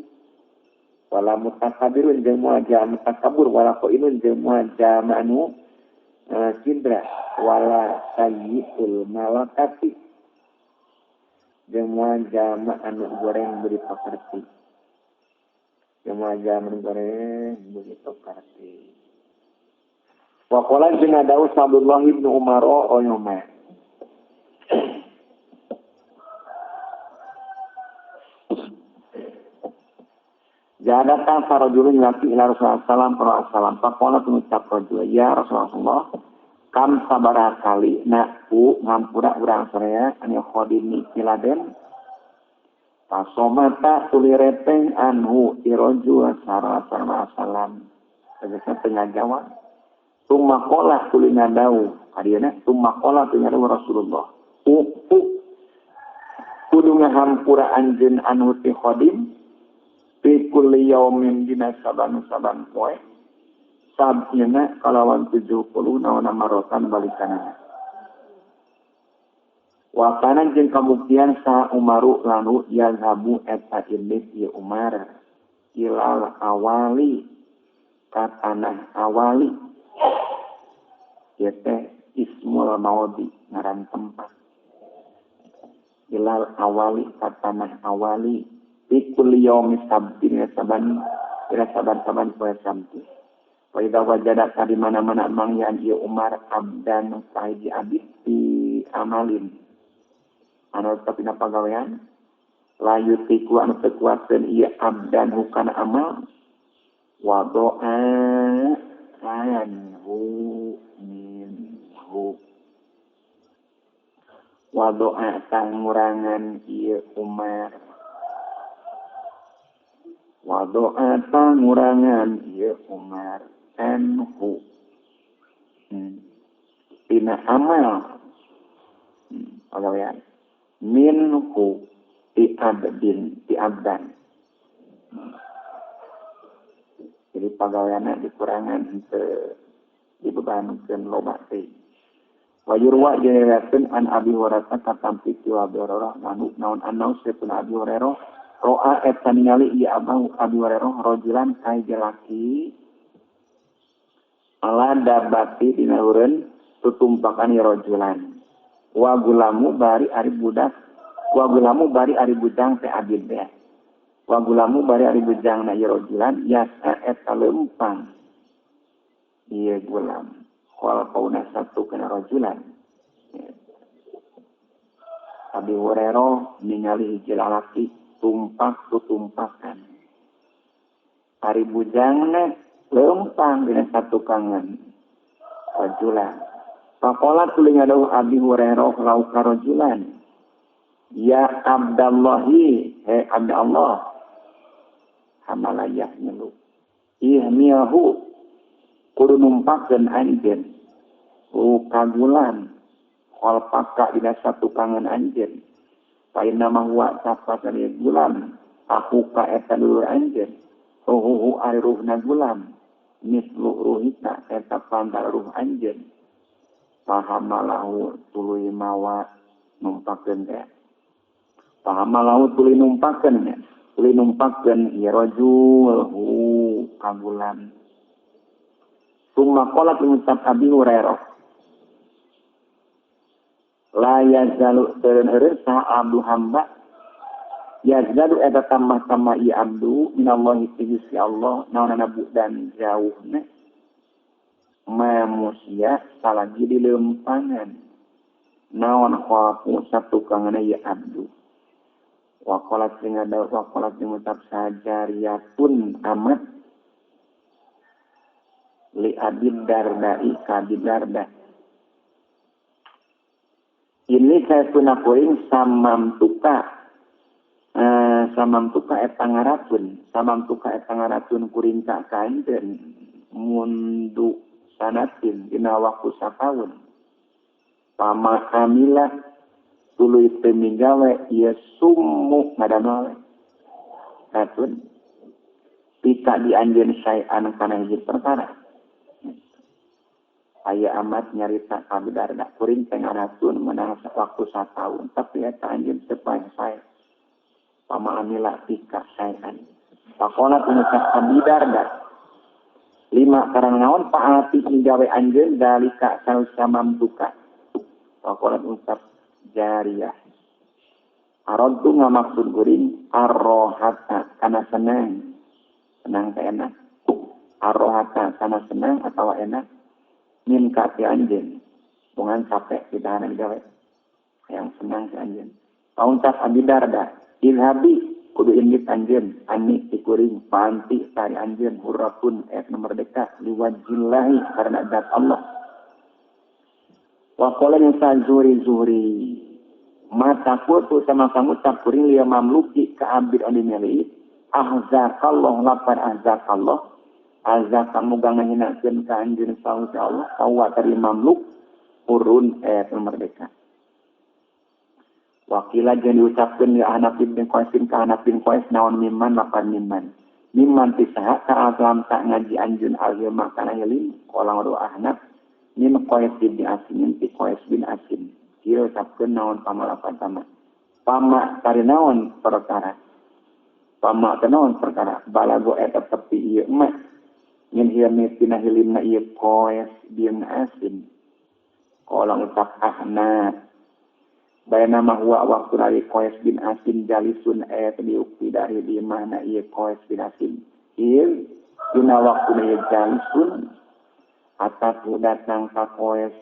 wala mutakabirun jeung moal jalma takabur wala qainun jeung moal jalma anu cindra wala sayyiul malakati jeung moal jalma anu goreng beri pakarti jeung moal jalma anu goreng beri pakarti. Wa qala jeung dawuh Abdullah ibnu Umar oyoma Jadatan farajulun laki ila Rasulullah sallam salam faqala tungucap rajul ya Rasulullah kam sabaraha kali naku ngampura urang saraya anu khodimi kiladen pasomata tuli repeng anhu irajul sallallahu salam tegasna teu ngajawab tumma qala tuli ngadau adieuna tumma qala tuli ngadau Rasulullah kudu ngahampura anjeun anu ti khodim fi kulli yaumin dina saban-saban poe sabina kalawan 70 naona marotan balikanana. Wa kana jeung kabuktian sa Umaru lanu yazhabu eta indit ieu Umar ilal awali ka tanah awali ieu teh ismul maudi ngaran tempat ilal awali ka tanah awali fi kulli yaumi sabtin saban ila saban-saban poe Sabtu. Wa idza wajada ka di mana-mana manggihan ieu Umar abdan kahiji abid fi amalin anu tetep dina pagawean la yutiku anu teu kuateun ieu abdan hukana amal wa doa anhu minhu wa doa tangurangan ieu Umar wa doa tangurangan ieu Umar anhu tina amal pagawean minhu ti abdin ti abdan. Jadi pagaweanna dikurangan henteu dibebankeun loba teh. Wa yurwa diriwayatkeun an Abi Hurairah katampi ti Abi Hurairah anu naon anau saepuna Abi Hurairah ro'a eta ningali ieu Abi Hurairah rajulan ka jalaki ala dabati dina heureun tutumpakan rajulan wa gulamu bari ari budak wa gulamu bari ari bujang teh abid teh wa gulamu bari ari bujang na ieu rajulan yasa eta leumpang ieu gulam khalqauna satu kana rajulan. Abi Hurairah ningali hiji lalaki tumpak tutumpakan ari bujangna leumpang dina satukangan rajulan. Faqala tuluy ngadawuh Abi Hurairah lauka rajulan ya Abdallahi he abda Allah hamalayah nyeluk ihmiyahu kudu numpakeun anjeun Kagulan kholpaka dina satukangan anjeun fa inna ma huwa safatan gulam aku ka eta dulur anjeun ruhu ari ruhna gulam mislu ruhika eta pandar ruh anjeun pahamalahu tuluy mawa numpakeun teh pahamalahu tuluy numpakeun nya tuluy numpakeun ya rajul hu kagulam summa qala ngucap Abi Hurairah la yazalu teureun saha abdu hamba yazalu eta tambah-tambah ieu abdu minallahi ti Gusti Allah naonana budan jauhna manusia salagi dileumpangan naon khafu satukanganna ieu abdu wa qalat sing ada wa qalat ngucap sajariyatun amat li Abi Darda'i ka Abi Darda. Ini saya kuring samamtuka samamtuka eta ngaratun kuring ka kanjeun mundu sanatin dina waktu sataun pama amila tuluy teu migawe ieu summu ngadamel ratun pika di anjeun saean kana hiji perkara. Aya amat nyarita Abi Darda kuring teh ngaratun menang waktu sataun tapi eta anjeun teu pae-pae pama amila pika saean pakola ngucap Abi Darda lima karang naon paati migawe anjeun dalika samamtuka pakola ngucap jariyah aradtu ngamaksud kuring arrohata kana senang senang teh enak arrohata kana senang atawa enak min ka ti anjeun bongan capek ditahan gawe yang senang si anjeun pauncap Abi Darda ilhabi kudu indit anjeun ani ti kuring panti tari anjeun hurratun et merdeka liwajillahi karena zat Allah wa qala yusa zuhri zuhri mata kutu sama kamu tak kuring liya mamluki ka abdi anu dimiliki ahzakallah lapan ahzakallah azza kamu ngahinakeun ka anjeun saha Allah kawa tari mamluk urun merdeka wakila jeung diucapkeun ya Ahnaf bin Qais ka Ahnaf bin Qais naon mimman lapan mimman mimman ti saha ka aslam tak ngaji anjeun al-ilma kana ilim qala wa Ahnaf min Qais bin Asim ti Qais bin Asim ieu ucapkeun naon pamalapan pama pama tari naon perkara pama naon perkara balago eta tepi ieu mah min hilmi tina hilimna ieu Qais bin Asim qala ucap Ahnaf bainama huwa waktu dari Qais bin Asim jalisun ayat diukti dari di mana ieu Qais bin Asim ieu dina waktu ieu jalisun atatu datang ka Qais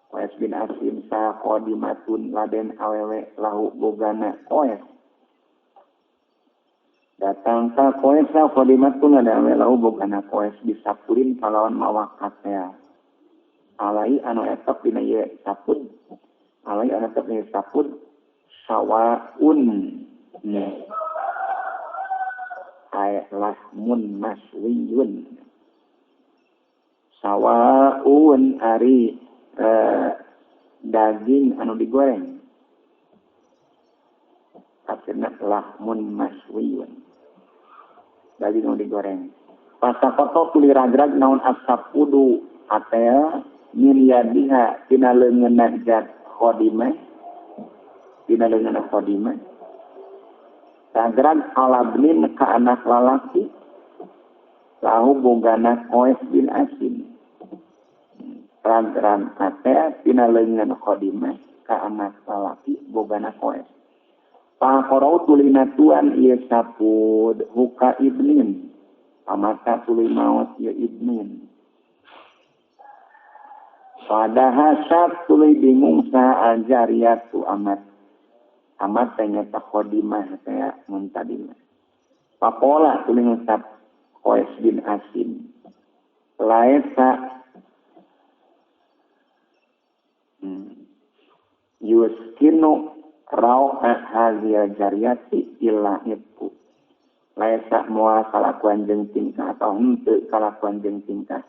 Qais bin Asim sa qadimatun laden awewe lahu bogana Qais datang ka Qais sa qadimatun laden awewe lahu bogana Qais disapurin kalawan mawa katea alai anu etep dina ieu sapun alai anu etep dina sapun sawaun ay lahmun maswiyun sawaun ari daging anu digoreng tafsirna lahmun maswiyun daging anu digoreng pasakoto tuluy ragrag naon asapudu atel min yadiha tina leungeunna jat khodimah tina leungeunna khodimah ragrag alabnin ka anak lalaki lahu bogana Qais bin Asim ragrag atel tina leungeun khodimah ka anak lalaki bogana Qais paqarau tulina tuan ieu sapud huka ibnin pamata tuluy maot ieu ibnin padahasat tuluy bingung saha aljariyatu amat amat teh nyata khodimah teh mun tadi mah papola tuluy ngucap Qais bin Asim laesa yuskinu rau'a hazil jariyati illa itu laesa moal kalakuan jeung tingkah atau henteu kalakuan jeung tingkah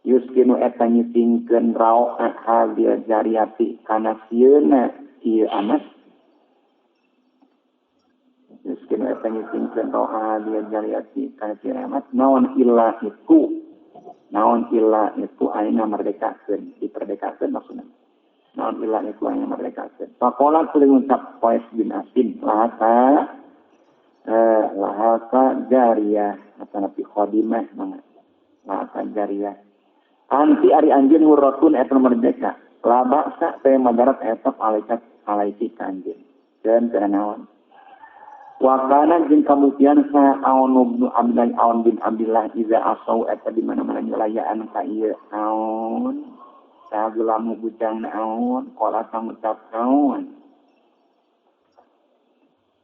Yuskinu eta nyisingkeun raoa hadil jariyati kana sieuna ieu amat. Yuskinu eta nyisingkeun raoa hadil jariyati kana sieuna amat naon illa itu. Naon illa itu ayeuna merdekakeun, diperdekakeun maksudna. Naon illa itu ayeuna merdekakeun. Faqala tuluy ngucap Qais bin Asim lahaka lahaka jariyah atanapi khadimah mangga. Lahaka jariyah. Anti ari anjeun hurratun eta merdeka. La ba'sa teh madarat eta alaikat alaiki ka anjeun. Dan kana naon. Wa kana jeung kabuktian sa Aun bin Abdullah Aun bin Abdullah iza asau eta di mana-mana nyulayaan ka ieu Aun. Sagulamu bujangna Aun, qala sangucap Aun.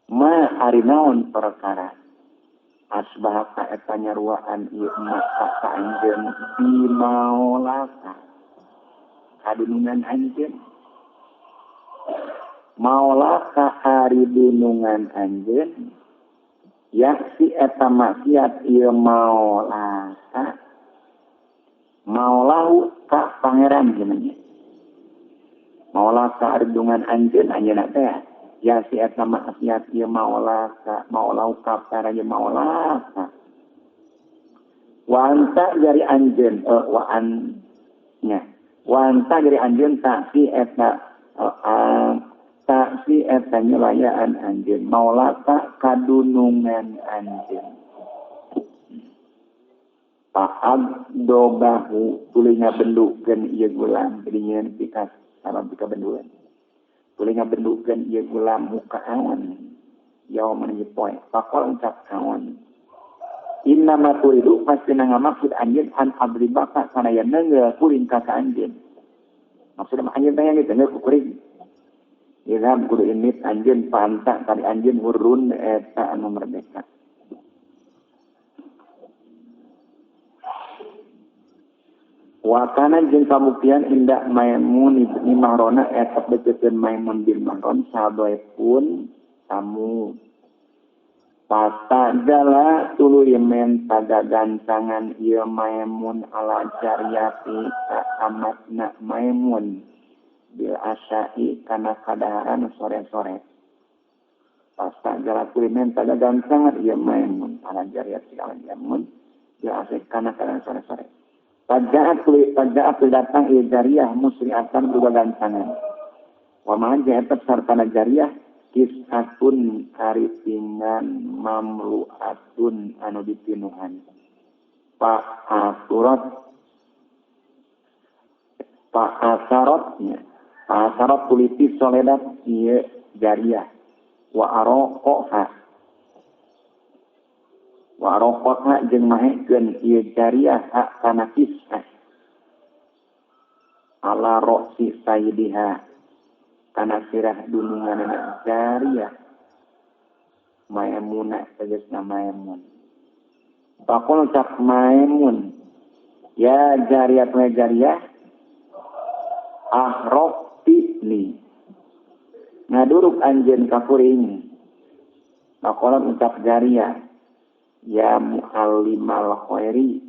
Ma ari naon perkara asbah ka eta nyaruaan ieu emak ka anjeun bimaolaka kadunungan anjeun maolaka ari dunungan anjeun yaksi eta maksiat ieu maolaka maolahu ka pangeran cenah maolaka ari dunungan anjeun anjeunna teh ya si eta maksiat ieu maolaka maolau ka para ieu maolaka wa anta jari anjeun wa an nya wa anta jari anjeun ta si eta ta si eta nyulayaan anjeun maolaka kadunungan anjeun paag dobahu tuluy ngabendukeun ieu gulam dinya pikas salam pika benduan tuluy ngabendukeun ieu gulam muka awan yauman ieu poe faqal ucap awan inna ma turidu pasti ngamaksud anjeun an adribaka kana yen neunggeul kuring ka anjeun maksudna anjeun teh yang diteunggeul ku kuring idhab kudu init anjeun panta kali anjeun hurun eta anu merdeka. Wa kana jeung kabuktian indah Maimun ibni Mahrona eta beukeun Maimun bin Mahron sadoepun tamu. Pata jala tuluy menta gagancangan ieu Maimun ala jariyati ka amatna Maimun bil asya'i kana kadaharan sore-sore. Pata jala tuluy menta gagancangan ieu Maimun ala jariyati ala Maimun bil asya'i kana kadaharan sore-sore. Paja'at datang ieu jariyah musri'atan gagancangan. Wa ma'an jahat sartana jariyah kisatun karitingan mamluatun anu dipinuhan. Pa'asarotnya pa'asarot kuliti soledat ieu jariyah. Wa aroqoha wa aroqoha jeung mahekeun ieu jariyah hak kana kisah ala roksi sayyidiha kana sirah dununganna jariyah Maimunah tegasna Maimun. Faqul cak Maimun ya jariyah wa jariyah ahraqti li ngaduruk anjeun ka kuring. Faqala ucap jariyah ya muallimal khairi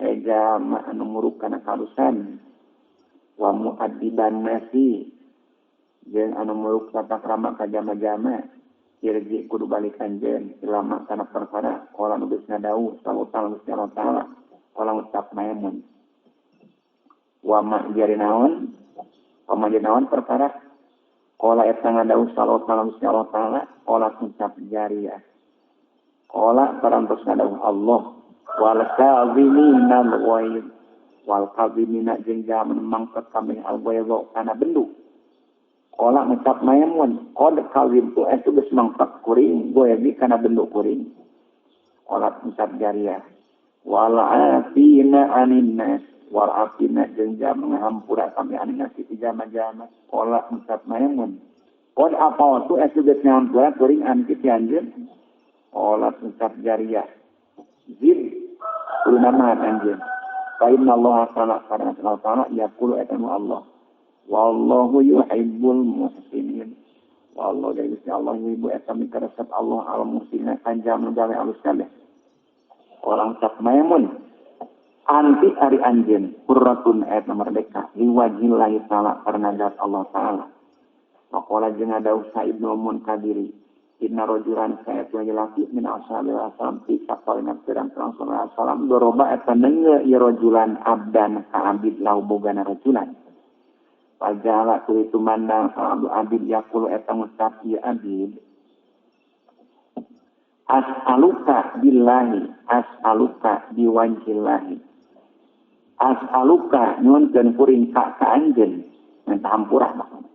eja anu muruk kana karusan wa muaddiban nasi jeung anu muruk tata krama ka jama-jama irji kudu balik anjeun ilama kana perkara qala nu geus ngadau sallallahu alaihi taala qala ucap Maimun wa ma jari naon wa ma jari naon perkara qala eta ngadau sallallahu alaihi taala qala ucap jariyah qala parantos ngadau Allah wal kadhimina al-ghaib wal kadhimina jeung jalma mangkat kami al-ghaib kana bendu. Qala ngucap Maimun qad kadhibtu eta geus mangkat kuring goebi kana bendu kuring. Qala ngucap jariyah wal afina anin nas wal afina jeung jalma ngahampura kami anin nas ti jama-jama. Qala ngucap Maimun qad afawtu eta geus ngahampura kuring an ki anjeun. Qala ucap jariyah zid kudu namahan anjeun fa inna Allah ta'ala karena Allah ta'ala yaqulu eta Allah wallahu yuhibbul muhsinin wallahu dari Gusti Allah yuhibbu eta mikaresep Allah al muhsinin kanjam nu gawe alus kabeh. Orang ucap Maimun Anti ari anjeun hurratun ayat merdeka liwajillahi ta'ala karena zat Allah ta'ala. Waqala jeung ada Usa Ibnu Munkadiri inna rajulan saetu laki min ashabi wasallam fi saqalina pirang-pirang sallallahu alaihi wasallam doroba eta neungeun ieu rajulan abdan ka abid lau bogana rajulan. Pajala tuluy tumandang abdu abid yaqulu eta ngucap ieu abid as'aluka billahi as'aluka biwajhillahi as'aluka nyuhunkeun kuring ka ka anjeun menta hampura maksudna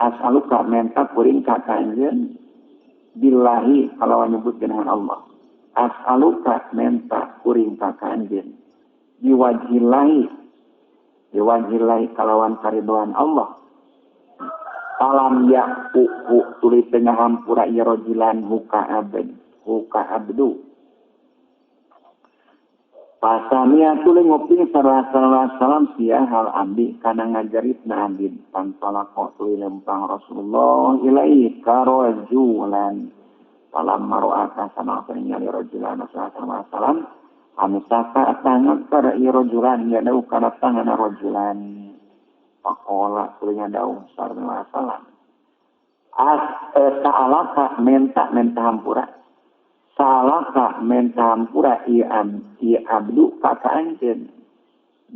as'aluka menta kuring ka ka anjeun billahi kalawan nyebut dengan Allah as'aluka menta kuring ka ka anjeun biwajhillahi biwajhillahi kalawan karidoan Allah alam ya'fu tuluy teu ngahampura ieu rajulan huka abd huka abdu pasamia tuluy nguping sallallahu alaihi wasallam sia hal abdi kana ngajaritna abdi pantolako tuluy lempang Rasulullah ilaihi ka rajulan falamma ra'aka sama ningali rajulan sallallahu alaihi wasallam amsaka tangan kada ieu rajulan ya dau kana tangan rajulan faqala tuluy ngadau sallallahu alaihi wasallam as ta'alaka menta menta hampura salaka menta hampura ieu abdu ka ka anjeun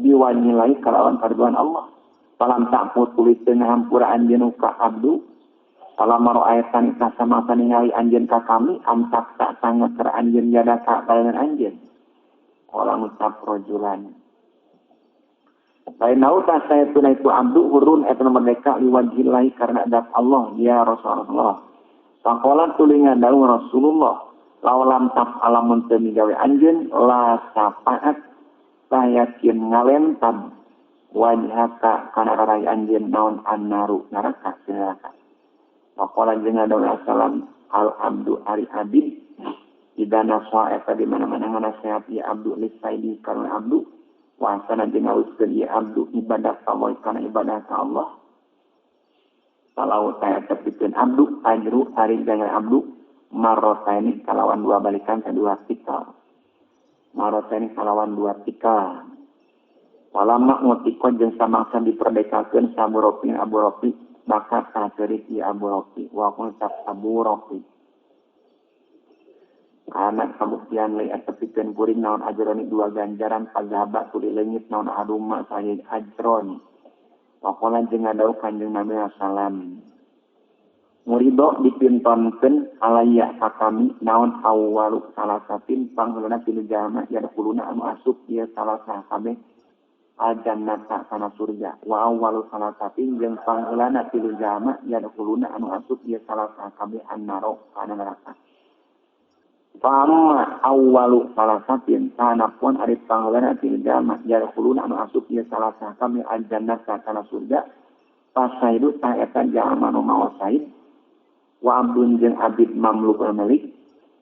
biwanilai kalawan karduan Allah falam ta'fu tuluy teu ngahampura anjeun ka abdu falam ra'aitan ka sama ningali anjeun ka kami amsak ta sangat keur anjeun jadaka balengan anjeun qala ngucap rajulan lain nauta saytuna itu abdu hurun eta merdeka liwajhillahi karena zat Allah ya Rasulullah faqala tuluy ngadau Rasulullah laulam taf alamun teu migawe anjeun la safaat sayakin ngalentam wajhaka kana rarai anjeun naon annaru neraka neraka waqala jeung ngadau salam al abdu ari abid ida nasa eta di mana-mana nganasehat ieu abdu lisaidi kana abdu wa asana jeung ngaluskeun ieu abdu ibadah ka Allah kana ibadah ka Allah kalau taya tepikeun abdu ajru ari ganjaran abdu marrotaini kalawan dua balikan kedua tikal marrotaini kalawan dua tikal walama ngutiko jeung samangsa diperdekakeun Abu Rafi Abu Rafi bakat taseurik ieu Abu Rafi wa ngucap Abu Rafi kana kabuktian leuy tepikeun kuring naon ajroni dua ganjaran pagaba tuluy leungit naon aduma sae ajroni waqala jeung ngadau Kanjeng Nabi sallam murido dipintonkeun alaya ka kami naon awwalu salasatin pangheulana tilu jalma yadkhuluna anu asup ieu salasah kabeh aljannata kana surga wa awwalu salasatin jeung pangheulana tilu jalma yadkhuluna anu asup ieu salasah kabeh annaro kana neraka Fama awwalu salasatin tanapun ari pangheulana tilu jalma yadkhuluna anu asup ieu salasah kabeh aljannata kana surga pasaidu ta eta jalma nu mawa said wa abdun jeung abid mamluk malik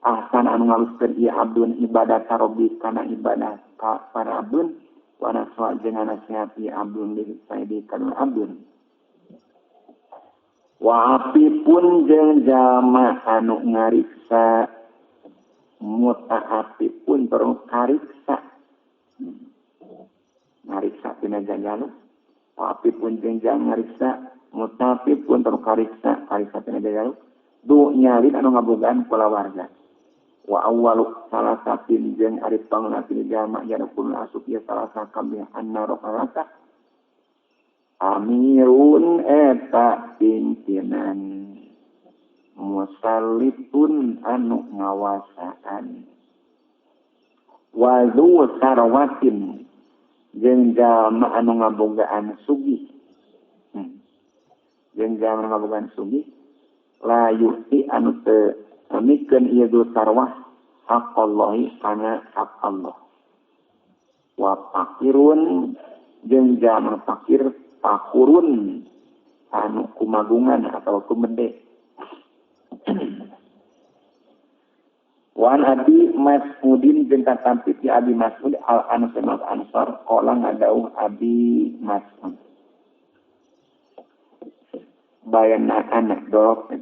ahsan anu ngaluskeun ieu abdun ibadah ka rabbi kana ibadah ka para abdun wa naswa jeung nasihat ieu abdun li saidi kana abdun wa apipun jeung jalma anu ngariksa mutaapipun terus kariksa ngariksa tina jajalu wa apipun jeung jalma ngariksa mutapipun terus kariksa kariksa tina jajalu du nyalin anu ngabogaan kulawarga wa awwalu salasatin jeung ari pangna tilu jalma yadkhuluna asup ieu salasa kabeh annaro neraka amirun eta pimpinan musallitun anu ngawasaan wa dzu sarwatin jeung jalma anu ngabogaan sugih jeung jalma anu ngabogaan sugih la yu'ti anu teu mikeun ieu du sarwah haqqallahi kana hak Allah wa fakirun jeung jalma fakir fakurun anu kumagungan atau kumede Wan Abi Mas'udin jeung katampi ti Abi Mas'ud al Ansar Ansar qala ngadauh Abi Mas'ud bayana anak dorok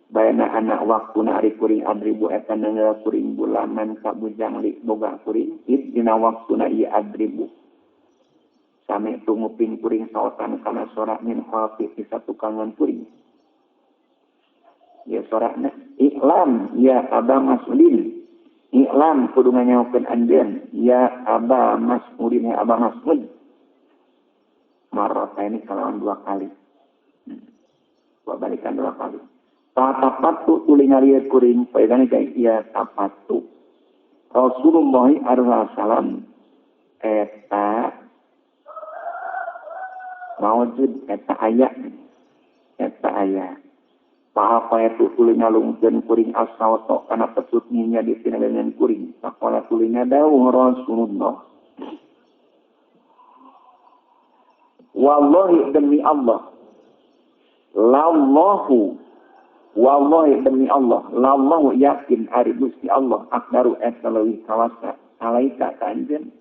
Bayana anak waktuna ari kuring adribu eta neunggeul kuring gulaman ka bujang li boga kuring id dina waktuna ieu adribu. Sami tunguping kuring saotan kana sora min khalfi ti satukangan kuring. Ya sorakna iklam ya Aba Mas'udin. Iklam kudu nganyaokeun anjeun ya Aba Mas'udin ya Aba Mas'ud. Marrata ini kalawan dua kali. Dua balikan dua kali. Tapatu tuli ngalieu kuring paedan ya tapatu. Rasulullah alaihi wasallam eta maujud eta aya eta aya. Paapa itu tuli ngalungkeun kuring asauto kana petut nya di sinalengan kuring. Pakola tuli ngadawuh Rasulullah. Wallahi demi Allah. Lallahu wallahi demi Allah, lallahu yakin ari Gusti Allah akdaru eta leuwih kawasa alaika ka anjeun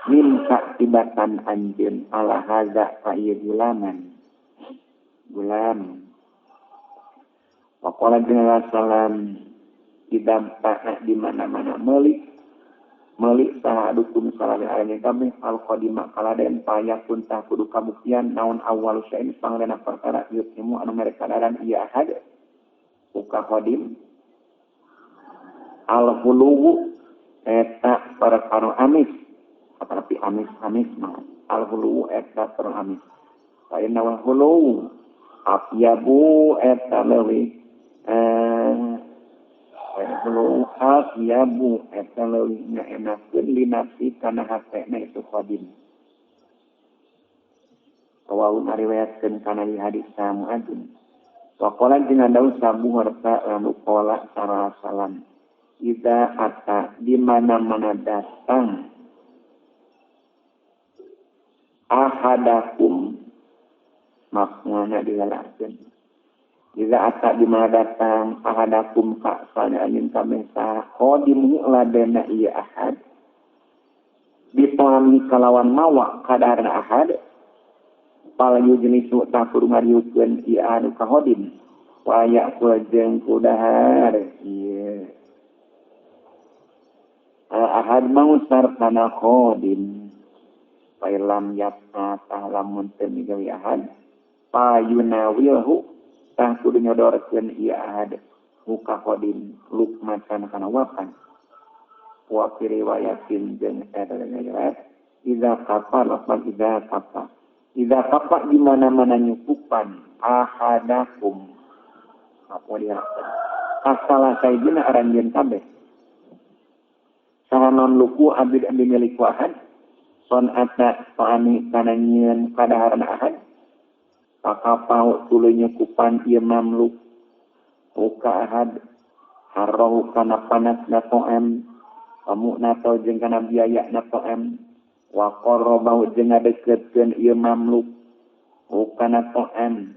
minta tibatan anjeun ala hadza ka ieu gulaman gulam. Waqala jenal salam idampa di mana-mana meuli meuli saha adukum salami alaihi kabeh al qadima kaladen payakun tah kudu kabuktian naon awal syai'in panglena perkara yutmu anu mere kadaran ieu ahad uka qadim al huluwu eta perkara amis tapi amis-amis mah al huluwu eta perkara amis fa inna wal huluwu afyabu eta leuwih hulu afyabu eta leuwih ngaenakeun linafsi kana hatena itu qadim. Rawahu ngariwayatkeun kana hadis Mu'adzin. Wa qala jeung dawuh sabu harta lalu qala salam idza ata di mana-mana datang ahadakum maknana dilalahkeun idza ata di mana datang ahadakum ka salnya anjeun kabeh saha khadimu ladena ieu ahad ditami kalawan mawa kadarna ahad pal yujlisu ta kudu ngariukeun ieu anu ka khadim wa ya'kul jeung kudahar ieu ahad mau sartana khadim fa lam yaf'a tah lamun teu migawe ahad payunawilhu tah kudu nyodorkeun ieu ahad muka qadim lukmatan kana wapan wa fi riwayatin jeung eta riwayat idza kafa lafal idza kafa idza kafa di mana-mana nyukupan ahadakum apa diharapkan asalah sayyidina aranjeun kabeh saha mamluku abdi abdi milik ahad son ata ta'ani kana nyieun kadaharan ahad pakapau tuluy nyukupan ieu mamluk uka ahad harrohu kana panas na to'am pamukna jeung kana biaya na to'am wa qarrabahu jeung ngadeukeutkeun ieu mamluk ukana to'am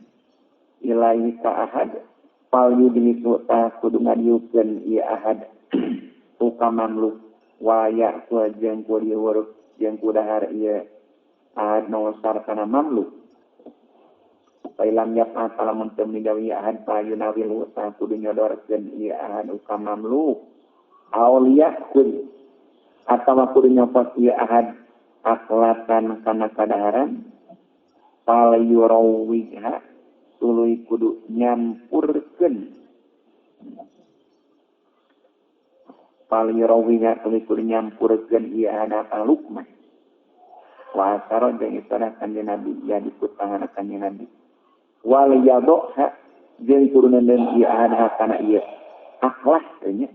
ilaihi ka ahad fal yudlisu ta kudu ngadiukeun ieu ahad uka mamluk wa ya'kul jeung kudu jeung kudahar ieu ahad nosar kana mamluk. Failam yaf'al lamun teu migawe ahad fayunawil ta kudu nyodorkeun ieu ahad uka mamluk aw liyakul atawa kudu nyopot ieu ahad aklatan kana kadaharan fal yurawwiha tuluy kudu nyampurkeun fal yurawwiha tuluy kudu nyampurkeun ieu ahad ka lukmah wa asaro jeung isarah kanjeng Nabi ya dikutangan kanjeng Nabi wal yadha jeung kudu neundeun ieu ahad kana ieu akhlak nya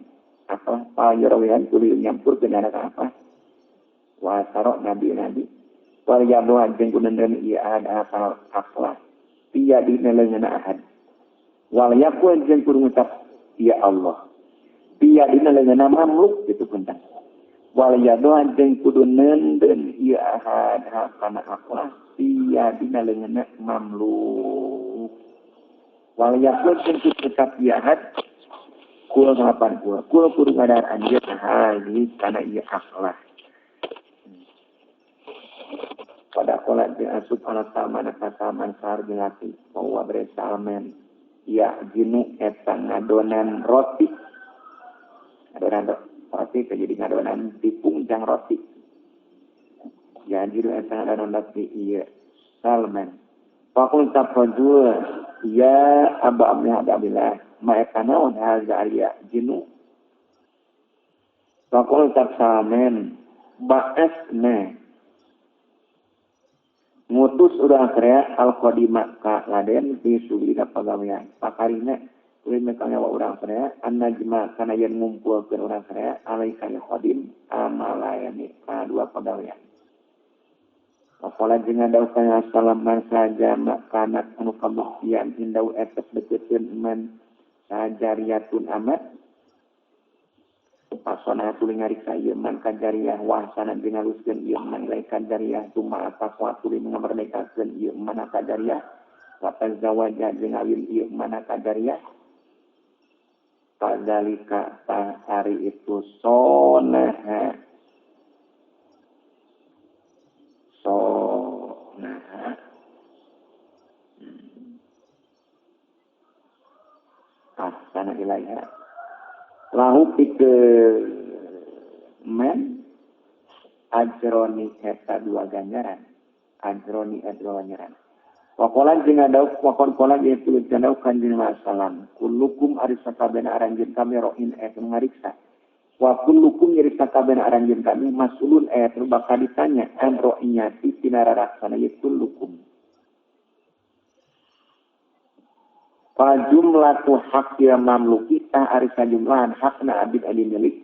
akhlak payurawihan kudu nyampurkeun kana apa wa saro nabi-nabi wal yadha jeung kudu neundeun ieu ahad kana akhlak piya dina leungeunna ahad wal yaqul jeung kudu ngucap ya Allah piya dina leungeunna mamluk kitu punten wal yadha jeung kudu neundeun ieu ahad kana akhlak piya dina leungeunna mamluk wal yakul jeung tetap ahad kul ngalapan kul kul kudu ngadar anjeun hali kana ieu akhlak pada kola jeung asup ala salman ka salman sar jeung laki wa bre salman Ya jinu eta ngadonan roti. Ngadonan roti jadi ngadonan tipung jang roti. Ya jinu eta ngadonan roti ieu Salman. Faqul tafajul ya Aba Abdillah ma eta naon hadza ya jinu. Faqul tafsamen ba'asna ngutus urang krea al-qadima ka laden di sulina pagawean pakarina kuring meka nyawa urang krea an-najma kana yen ngumpulkeun urang krea alaika ya qadim amalayani ka dua pagawean. Pakola jeung ngadaukeun salaman saja makana anu kabuktian indau etep dekeutkeun man sajariyatun amat pasona tuluy ngariksa ieu man kajariyah wahsana jeung ngaluskeun ieu man ilai kajariyah tuma taqwa tuluy ngamerdekakeun ieu man kajariyah wa tazawaja jeung ngawin ieu man kajariyah kadzalika tah ari itu sonaha sonaha ahsana ilaiha lahu pikeun men ajroni eta dua ganjaran ajroni eta dua ganjaran waqala jeung adauk waqala yaitu janauk kanjeng salam kullukum ari sakabehna aranjeun kami roin eta ngariksa wa kullukum ari sakabehna aranjeun kami masulun eta bakal ditanya an roinyati tina raraksana ieu kullukum. Fa jumlatu haqqil mamluki tah ari sajumlahan hakna abid adi milik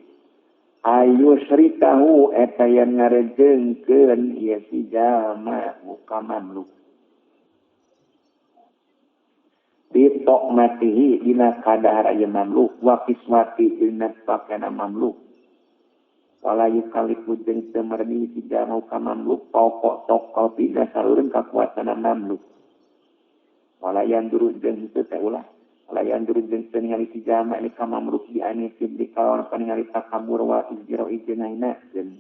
ayu syarikahu eta yen ngarejengkeun ieu si jalma ka mamluk bi tokmatihi dina kadahar ieu mamluk wa kiswati dina pakena mamluk wala yukalifu jeung teu merni si jalma ka mamluk pokok tokol pina salureun kakuasana mamluk. Walayan duru jeung henteu teh ulah. Walayan duru jeung teu ningali si jalma ini ka mamluk di ane di kawan ningali takabur wa izjiro ijnaina jeung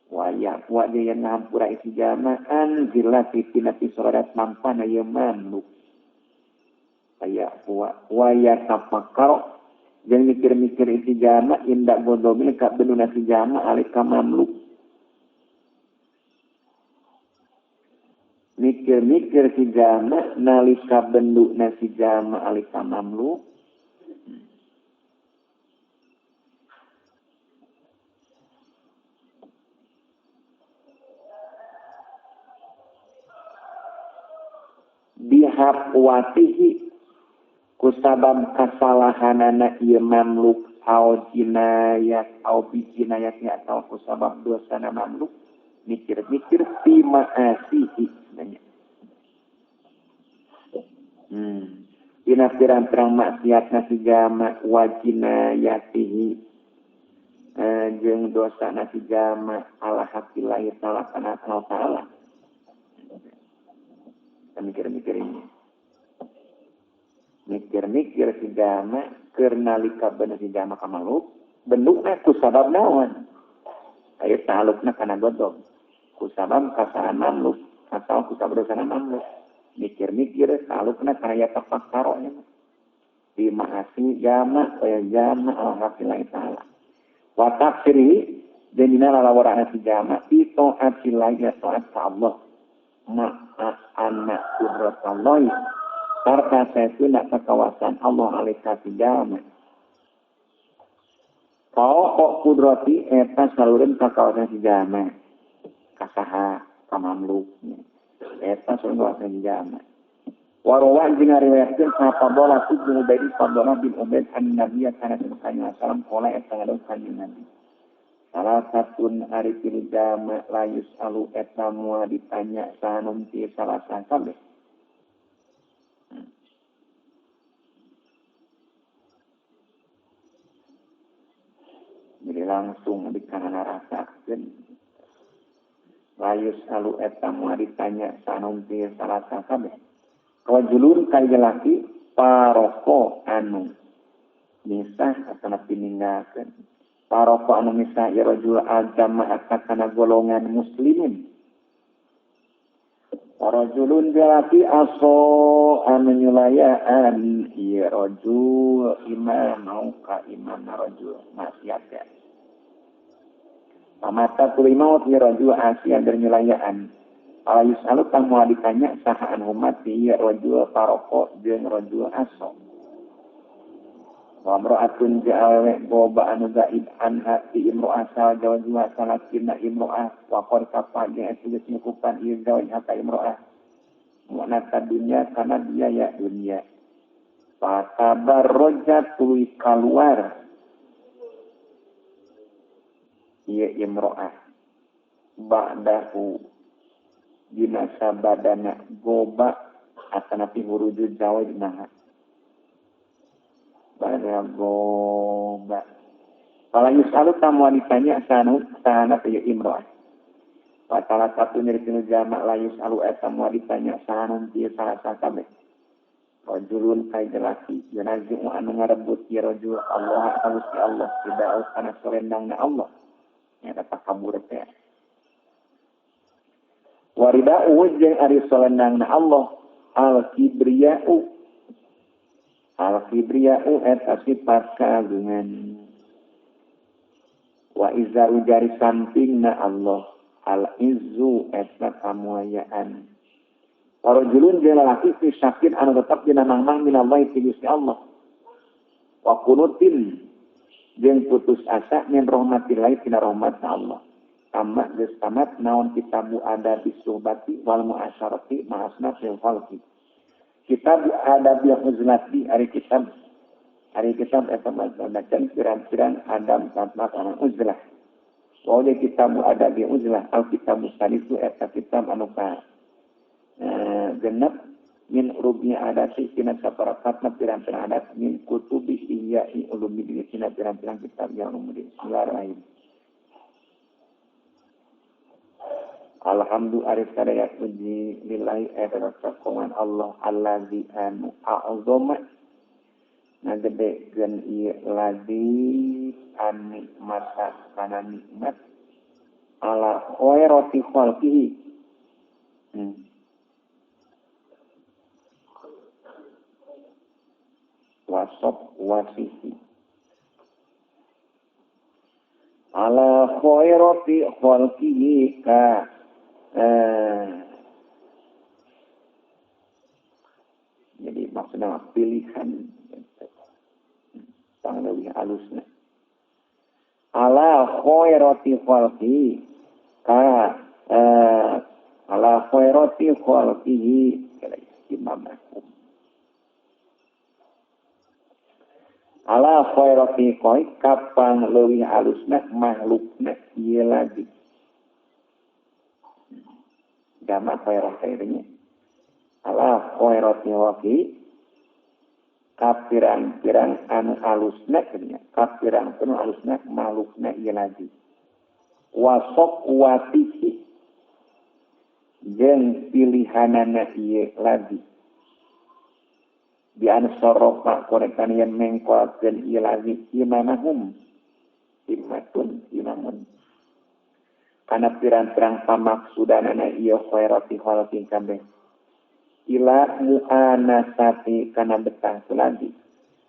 waya wa jeung ngahampura si jalma an zillati tina pisorodat mampana ieu mamluk. Aya wa waya tafakkar jeung mikir-mikir si jalma inda godobil ka benuna si jalma alih ka mamluk. Mikir-mikir si jalma nalika bendukna si jalma alika mamluk bihaqwatihi kusabab kasalahanana ieu mamluk au jinayat au bijinayatnya atau kusabab dosana mamluk mikir-mikir fi ma'asihi nanya. Dina pirang-pirang maksiatna si jalma wa jinayatihi jeung dosana si jalma ala haqillahi ta'ala kana ta'ala. Mikir-mikir ini. Mikir-mikir si jalma keur nalika bener si jalma ka mamluk benukna ku sabab naon? Ayo ta'alukna kana godog. Kusabab kasalahan mamluk atau kusabab dosana mamluk. Mikir-mikir ta'alukna kana ya tafakkaro nya. Di ma'asi jama wa jama ala haqillahi ta'ala. Wa tafsiri dan dina lalawarana si jama fi ta'atillahi ta'ala Allah. Ma'a anna qudratallahi sarta saestuna kakawasan Allah alika si jama. Pokok kudrati eta salureun ka kawasan si jalma kasaha ka mamluk eta salureun kawasan si jalma. Warwa jeung ngariwayatkeun sahabat bin Ubaid Fadlah bin Ubaid an Nabi kana sallallahu alaihi qala eta ngadon kanjeng Nabi salah satun ari tilu jalma layus alu eta moal ditanya sahanum ti salah sakabeh. Jadi langsung di kana rasakeun layus alu eta moal ditanya sanum ti salah sakabeh rajulun ka lalaki paroko anu misah atanapi ninggalkeun paroko anu misah ya rajul al-jamaah kana golongan muslimin. Rajulun jalaki aso anu nyulayaan ieu rajul imam ka imam rajul maksiat ya. Pamata tuluy maut ieu rajul asian dari nyulayaan. Ala yusalu tang moal ditanya saha anu mati ieu rajul taroko jeung rajul aso. Wa imra'atun ja'awe boba anu gaib anha ti imro'ah salah salakina imro'ah wa qad kafa jeung eta geus nyukupan ieu zawaj ka imro'ah mu'nata dunya kana biaya dunya fatabarrajat tuluy kaluar ieu imro'ah ba'dahu dina sabadana goba atanapi huruju zawaj naha pada goba. Kalau yusalu tamu ditanya sanu sahana ieu imro'ah. Salah satu nyeri jamak la yusalu eta moal ditanya sahana ieu salah sakabeh. Rajulun ka jalaki yunazi'u anu ngarebut ieu rajul Allah ka Gusti Allah tidak kana solendangna Allah. Nya eta takabur teh. Warida'u jeung ari solendangna Allah al-kibriya'u. Al-kibriya'u eta sifat keagungan. Wa izaru jari sampingna Allah al-izzu eta kamuayaan. Warajulun jeung lalaki fi syakin anu tetep dina mangmang minallahi ti Gusti Allah. Wa kunutin jeung putus asa min rahmatillahi tina rahmatna Allah. Tamat geus tamat naon kitabu adabi suhbati wal muasyarati ma'asna fil khalqi. Kitab adabi uzlati ari kitab eta maca pirang-pirang adam tanpa kana uzlah. Wa kitab adabi uzlah al kitab salisu eta kitab anu ka genep min rubni adati tina saparapatna pirang-pirang adat min kutubi ihya'i ulumuddin tina pirang-pirang kitab yang ulumuddin. Bismillahirrahmanirrahim. Alhamdulillah arif sadaya puji lillahi eta kakongan Allah allazi anu a'zama ngagedekeun ieu ladzi anikmata kana nikmat ala khairati khalqihi. Wasab wasihi ala khairati khalqihi ka jadi maksudnya pilihan tang leuwih alusna ala khairati khalqi ka ala khairati khalqihi imamakum ala khairati khalqi kapang leuwih alusna makhlukna ieu lagi jamak khairah khairnya ala khairati waqi kapirang-pirang anu alusna nya kapirang anu alusna makhlukna ieu lagi wasok watihi jeung pilihanana ieu lagi bi an sorofa korekan yen mengkolkeun ieu lagi imanahum imatun imamun kana pirang-pirang pamaksudanana ieu khairati khalqi kabeh ila mu'anasati kana betah lagi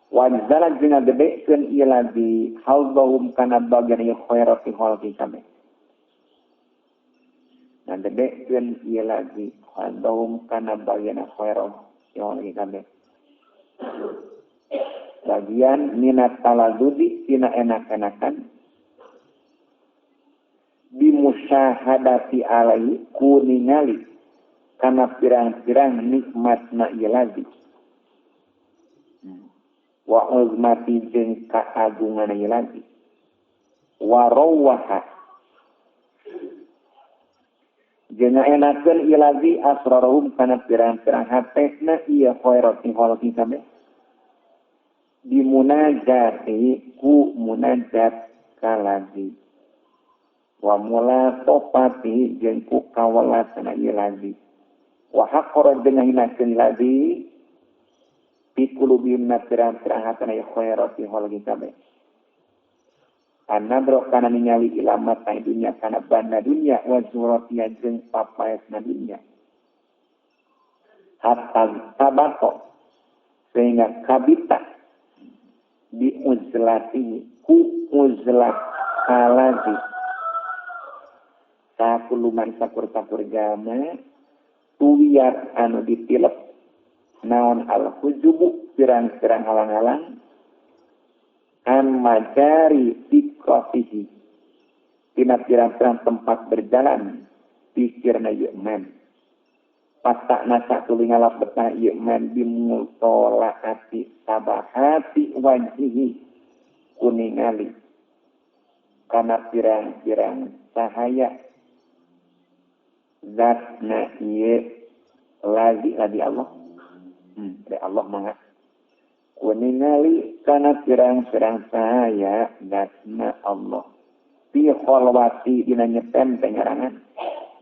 wajzala jeung ngagedekeun ieu lagi haldahum kana bagian ieu khairati khalqi kabeh ngagedekeun ieu lagi haldahum kana bagian khairati khalqi kabeh bagian minat taladudi tina enak-enakan bimusyahadati alaihi ku ningali kana pirang-pirang nikmatna ieu lagi wa uzmati jeung kaagungan ieu lagi wa rawaha jeung enakeun ieu lagi asrarhum kana pirang-pirang hatena ieu khairati khalqi kabeh bimunajati ku munajat kalagi wa mulatofati jeung ku kawelasna ieu lagi wa haqqara jeung ngahinakeun lagi fi qulubihim na pirang-pirang hatena ieu khairati khalqi kabeh anadro kana ningali ila mata dunya kana banda dunya wa zuratiya jeung papaesna dunya. Hatta tabato sehingga kabita diuzlatihi ku uzlah kalazi sakuluman sakur-sakur jama tuwiyat anu ditilep naon al-hujubu pirang-pirang halang-halang an majari fikratihi tina pirang-pirang tempat berjalan pikirna ieu man patak nasa tuluy ngalap betah ieu man bimutolaati sabahati wajhihi kuningali kana pirang-pirang cahaya zatna ieu lazi ladi Allah. Dari Allah mangga kuningali kana pirang-pirang cahaya zatna Allah fi kholwati dina nyepen penyarangan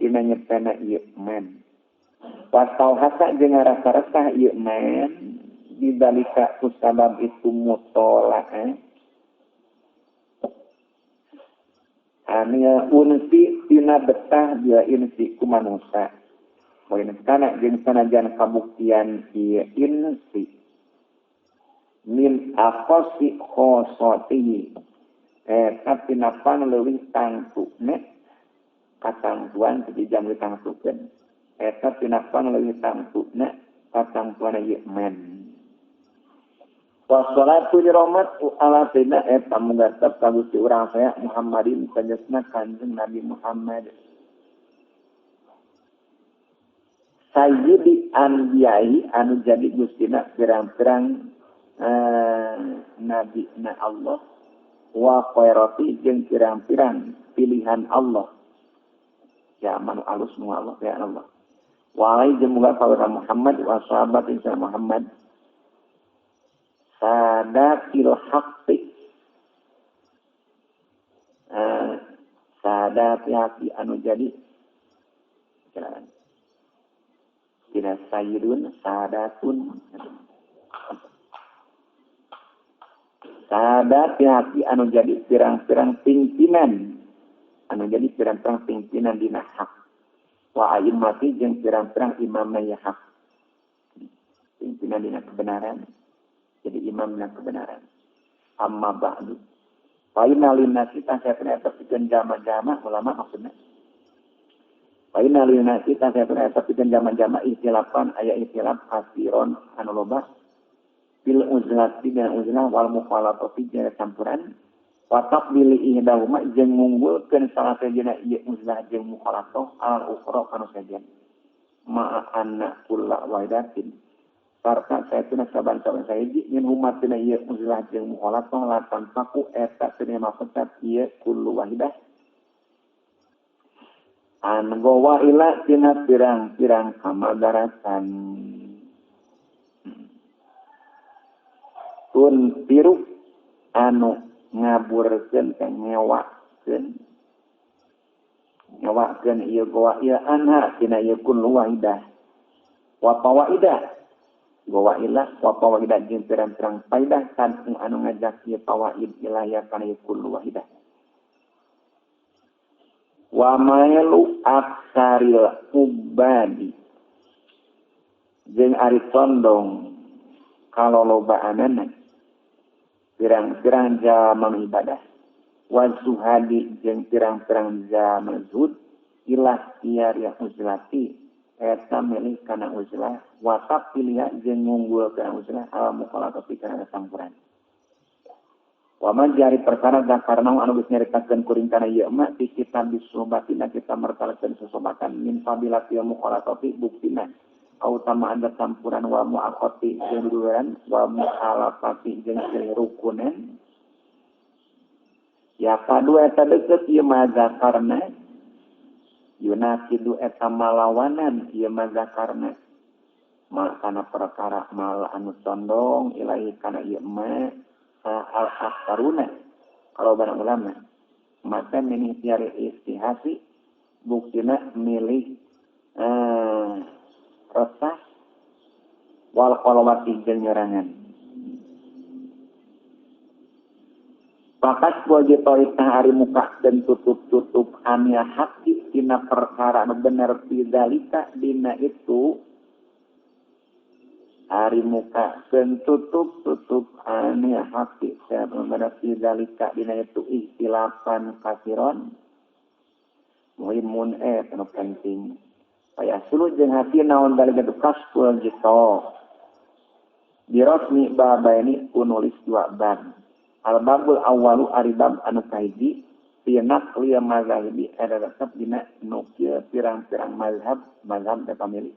dina nyepena ieu man wasau hasa jeung ngarasa-resah ieu man didalika ku sabab itu mutolaah anil unsi tina betah dia insi ku manusa poin kana jeung sanajan kabuktian ieu insi min aqasi khosatihi eta tina pangleuwih tangtuna katangtuan di jam ditangtukeun eta tina pangleuwih tangtuna katangtuan ieu man wassalatu lirahmat ala sayyidina eta muga tetep ka Gusti urang saya Muhammadin sajesna Kanjeng Nabi Muhammad sayyidi anbiya'i anu jadi gustina pirang-pirang nabi na Allah wa khairati jeung pirang-pirang pilihan Allah ya manu alus nu Allah ya Allah wa alaihi jeung muga ka Muhammad wa sahabat insa Muhammad sadatil haqqi sadati haqi anu jadi tidak sayyidun sadatun sadati haqi anu jadi pirang-pirang pimpinan anu jadi pirang-pirang pimpinan dina hak wa a'immati jeung pirang-pirang imamna ya hak pimpinan dina kebenaran jadi imam dina kebenaran. Amma ba'du fa inna linnasi tasayatuna pikeun jama-jama ulama maksudna fa inna linnasi tasayatuna pikeun jama-jama ikhtilafan aya ikhtilaf kasiron anu loba bil uzlati dina uzlah wal mukhalatati jeung campuran wa taqbili ihdahuma jeung ngunggulkeun salah sejena ieu uzlah jeung mukhalatah al ukhra kanu sejen ma'a anna kulla wahidatin sarta saetuna saban-saban sahiji nyen humatina ieu uzlah jeung mukhalatah la tanfaku eta teu mapecat ieu kullu wahidah an gowa ila tina pirang-pirang kamadaratan tun piru anu ngaburkeun teh ngewakeun ngewakeun ieu gowa ieu anha tina ieu kullu wahidah wa fawaidah gowa ilah wa fawaidah jeung pirang-pirang faidah kan anu ngajak ieu fawaid ilahya kana ieu kullu wahidah wa mailu aksaril ubadi jeung ari condong kalolobaanana pirang-pirang zaman ibadah wa zuhadi jeung pirang-pirang zaman zuhud ilah tiar ya uzlati eta milih kana uzlah wa taqliya jeung ngunggul kana uzlah al mukhalatati kana campuran wa man jari perkara zakarna anu geus nyaritakeun kuring kana ieu mah di kitab bisubatina kita mertalakeun sesobatan min fadilatil mukhalatati buktina kautamaan campuran wa muaqati jeung duduran wa muhalafati jeung rukunan ya kadua eta deukeut ieu mah zakarna yunakidu eta malawanan ieu mah zakarna makana perkara mal anu condong ilahi kana ieu mah al akhtaruna kalau barang ulama maka milih tiari istihasi buktina milih resah wal kholwati jeung nyorangan Bakas wajitoitah ari muka dan tutup-tutup ania haki tina perkara anu bener pidalika dina itu Ari muka tutup-tutup anil haqi sabarana fi zalika dina itu ikhtilafan kasiron muhimun anu penting. Paya sulu jeung hati naon balik itu kasful jito dirosmi babaini ku nulis dua bab. Al babul awalu ari bab anu kahiji fi naqli mazhabi eta tetep dina nukil pirang-pirang mazhab mazhab da pamilih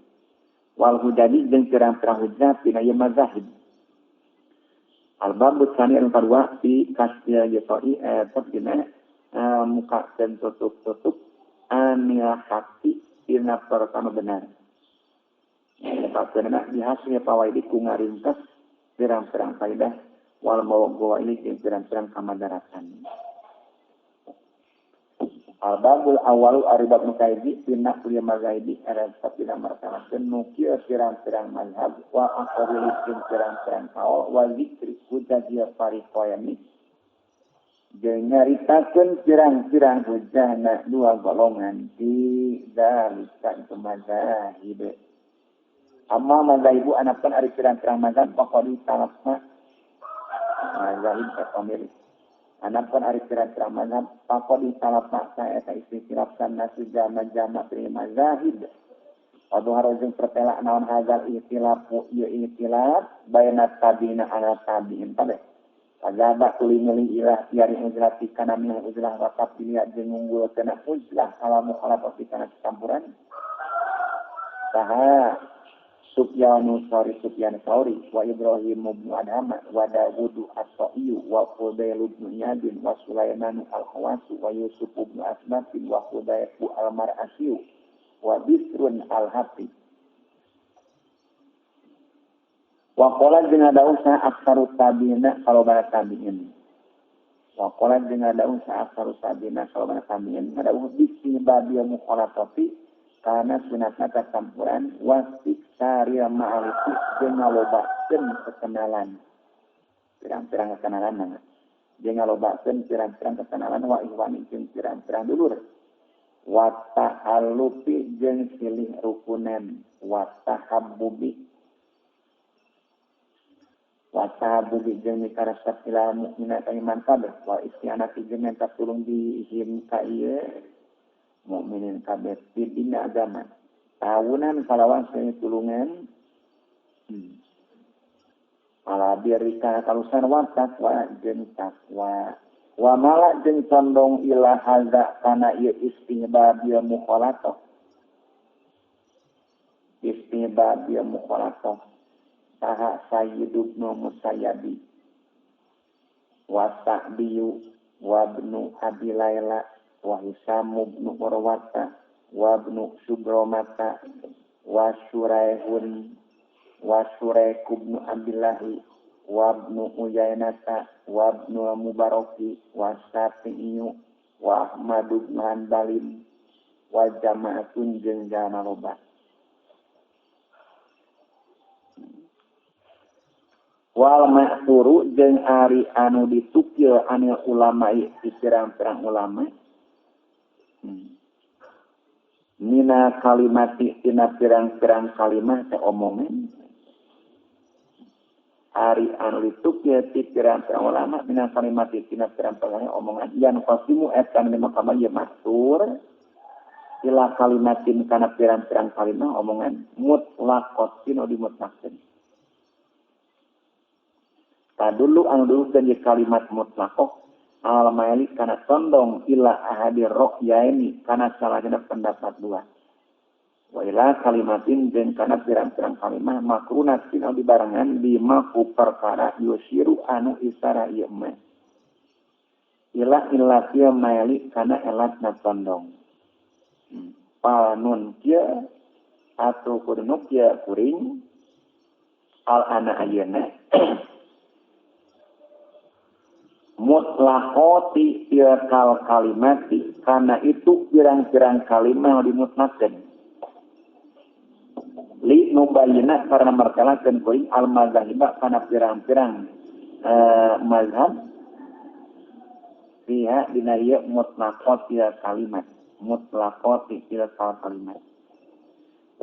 wal hujani jeung pirang-pirang hujah dina ieu mazhab. Al babul tsani anu kadua fi kasfil jitoi eta dina muka dan tutup-tutup anil haqi dina perkara benar. Sebabna dihasil pawaidi ku ngaringkas pirang-pirang faidah wal mawa ini jeung pirang-pirang kamadaratan. Al babul awalu ari bab nu kahiji dina kuliah mazhabi era dina martanakeun nukil pirang-pirang mazhab wa aqwali jeung pirang-pirang kaul wa zikri hujjah fariqayni jeung nyaritakeun pirang-pirang hujjahna dua golongan di zalika itu mazhab. Amma mazhabu anapan ari pirang-pirang mazhab paqadi talafna mazhab pamilih. Anapun ari pirang-pirang mazhab paqadi talafna saeta istilafkan nasu jama-jama pri mazahib. Wa harus jeung pertela naon hadzal ikhtilafu ieu ikhtilaf baina tabiina ala tabiin kabeh. Azaba tuli milih ilah tiari uzlati kana milih uzlah wa tabilia jeung ngunggul kana uzlah ala mukhalafati kana campuran. Saha Sufyanu Sauri Sufyan Sauri wa Ibrahim ibn Adham wa Dawud as-Sa'i wa Fudail ibn Iyad wa Sulaiman al-Khawas wa Yusuf ibn Asbat wa Hudayf al-Mar'asi wa Bisrun al-Hafi. Wa qala jeung ada usaha aktsaru tabi'ina kalau bara tabi'in. Wa qala jeung ada usaha aktsaru tabi'ina kalau bara tabi'in ada bisi babil mukhalatati karena sunatna campuran wasik saril ma'arifi jeung ngalobakeun kekenalan. Pirang-pirang kekenalan jeung ngalobakeun pirang-pirang kekenalan wa ihwani jeung pirang-pirang dulur. Wa ta'allufi jeung silih rukunan wa tahabbubi wa tahabbubi jeung mikaresep ila mukmina ka iman kabeh wa isti'anati jeung minta tulung dihim ka ieu mukminin kabeh dina agama tawunan kalawan tulungan ala birika kalusan wa taqwa jeung takwa wa mala jeung condong ila hadza kana ieu istihbab ya mukhalatah istihbab ya mukhalatah saha Sayyid ibnu Musayyabi wa Sa'diyu wa ibnu Abi Laila wa Hisam ibn Urwata wa ibn Subromata wa Suraihun wa Suraik ibn Abdillahi wa ibn Uyainata wa ibn Mubaraki wa Syafi'i wa Ahmad ibn Hanbalin wa jama'atun jeung jalma loba. Wal ma'thuru jeung ari anu ditukil anil ulama'i di pirang-pirang ulama Nina kalimati tina pirang-pirang kalimah teh omongan ari anu ditukil ti pirang-pirang ulama nina kalimati tina pirang-pirang omongan yan qasimu eta lima kama ye maksur ila kalimatin kana pirang-pirang kalimah omongan mutlaqatin dimutlakeun. Tadulu anu dulu dan kalimat mutlaqah al maili kana condong ila ahadir ra'yaini kana salahna pendapat dua. Wa ila kalimatin jeung kana pirang-pirang kalimah makrunatin anu dibarengan bima ku perkara yusiru anu isara ieu mah. Ila illati maili kana elatna condong. Panun kieu atuh kudu kieu kuring al ana ayeuna mutlaqati tilkal kalimati karena itu pirang-pirang kalimah dimutlakeun li nubayina karena martelakeun kuring al mazhabiba kana pirang-pirang mazhab fiha dina ieu mutlaqati kalimat mutlaqati tilkal kalimat.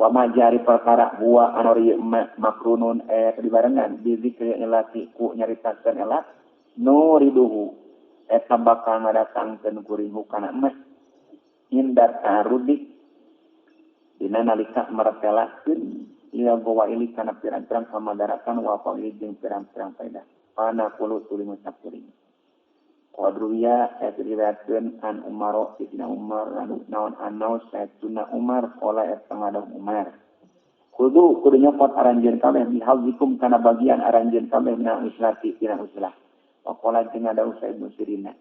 Wa majari perkara huwa anu ieu makrunun dibarengan bi zikri elati ku nyaritakeun elat nuriduhu eta bakal ngadatangkeun kuring hukana mah inda tarudi dina nalika martelakeun ila gawaili kana pirang-pirang pamadaratan wa fawaid jeung pirang-pirang faedah pana kulo tuluy ngucap kuring. Qadruya eta diriwayatkeun an Umar ibn Umar anu naon anau sayyiduna Umar qala eta ngadang Umar kudu kudu nyokot aranjeun kabeh bihadzikum kana bagian aranjeun kabeh na uslati tina uslah wa qala jeung ada Usaid bin Sirina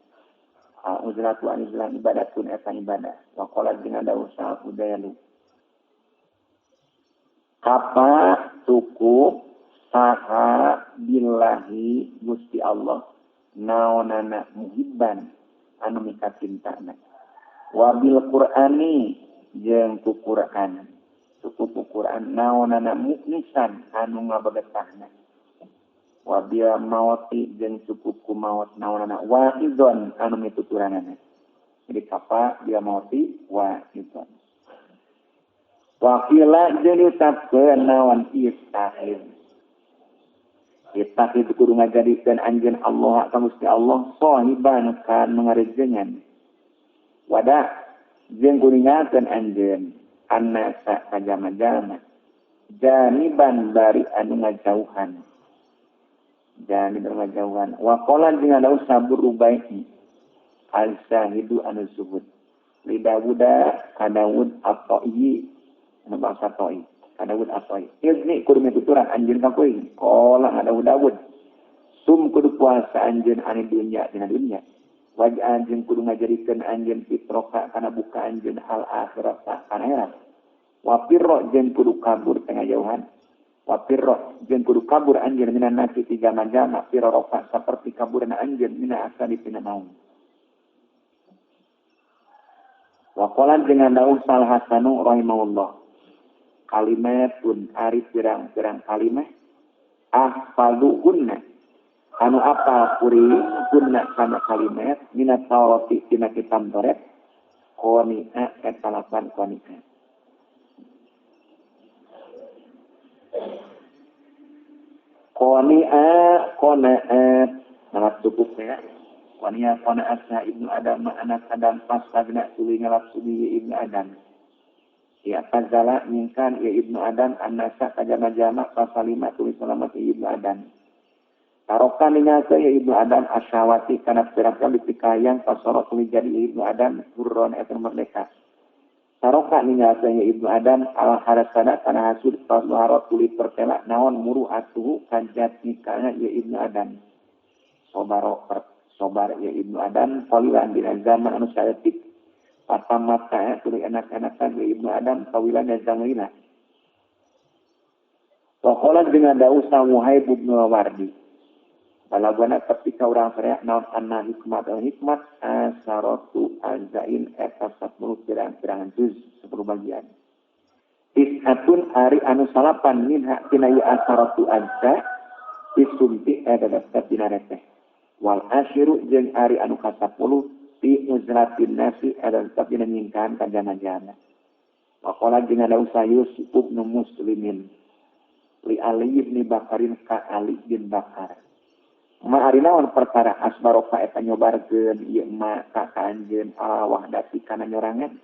uzlatu an uzlah ibadatun eta ibadah wa qala jeung ada Usaid Udayalu kapa cukup saha billahi Gusti Allah naonana muhibban anu mikacintana wabil Qur'ani jeung ku Qur'an cukup ku Qur'an naonana muknisan anu ngabegetahna wabil mauti jeung cukup ku maut naonana waizon anu mituturanana. Jadi kapa bil mauti waizon wakila jeung diucapkeun naon istahil Kita itu kudu ngajadikeun anjeun Allah ka Gusti Allah sahiban kan mengarejengan. Wadah jeung kudu ninggalkeun anjeun annasa ka jama-jama. Janiban bari anu ngajauhan. Janiban ngajauhan. Wa qala jeung ada sabur rubai al-syahidu anu zuhud. Li Dawuda ka Dawud at-Ta'i anu bangsa Ta'i. Dawud asoi. Izni kudu mituturan anjeun ka kuring. Qala Dawud Dawud. Sum kudu puasa anjeun ane dunya dina dunya. Waj anjeun kudu ngajadikeun anjeun fitroka kana buka anjeun al akhirat kana akhirat. Wa firra jeung kudu kabur tengah jauhan. Wa firra jeung kudu kabur anjeun minan nasi ti jama-jama firroka saperti kaburna anjeun mina asali tina maung. Wa qala jeung Dawud Sal Hasanu rahimahullah. Kalimatun ari pirang-pirang kalimah ahfaduhunna anu apal kuring kunna kana kalimat minat tawrati tina kitab Taurat qoni'a eta lapan qoni'a qoni'a qona'at sangat cukup ya qoni'a qona'at sa Ibnu Adam anak Adam pasagna tuluy ngalap sudi Ibnu Adam. Ya tazala mingkan ya Ibnu Adam annasa kajama-jama pasalima tulis selamat ya Ibnu Adam. Tarokan ninggalkeun ya Ibnu Adam asyawati kana pirang-pirang dipikayang pasoro tuluy jadi ya Ibnu Adam hurron eta merdeka. Tarokan ninggalkeun ya Ibnu Adam al harasana kana hasud pasoro tuluy pertela naon muru atuhu kajatnikana ya Ibnu Adam. Sobaro sobar ya Ibnu Adam qalilan dina zaman anu saeutik mata tuluy anak-anakan ya Ibnu Adam kawilan dan zamrina. Waqala dengan Dausa Wuhaib bin Wardi. Balagana ketika urang teriak naon anna hikmat al hikmat asaratu azain eta 10 pirang-pirangan juz 10 bagian. Tis'atun ari anu salapan minha tina ieu asaratu azza isumti eta daftar dina reteh. Wal asyiru jeung ari anu ka-10 fi uzratin nasi ada tetap dina nyingkahan ka jana-jana. Waqala jeung ada usaha Yusuf ibn Muslimin li Ali ibn Bakarin ka Ali bin Bakar. Ma ari naon perkara asbaroka eta nyobarkeun ieu ma ka anjeun ala wahdati kana nyorangan.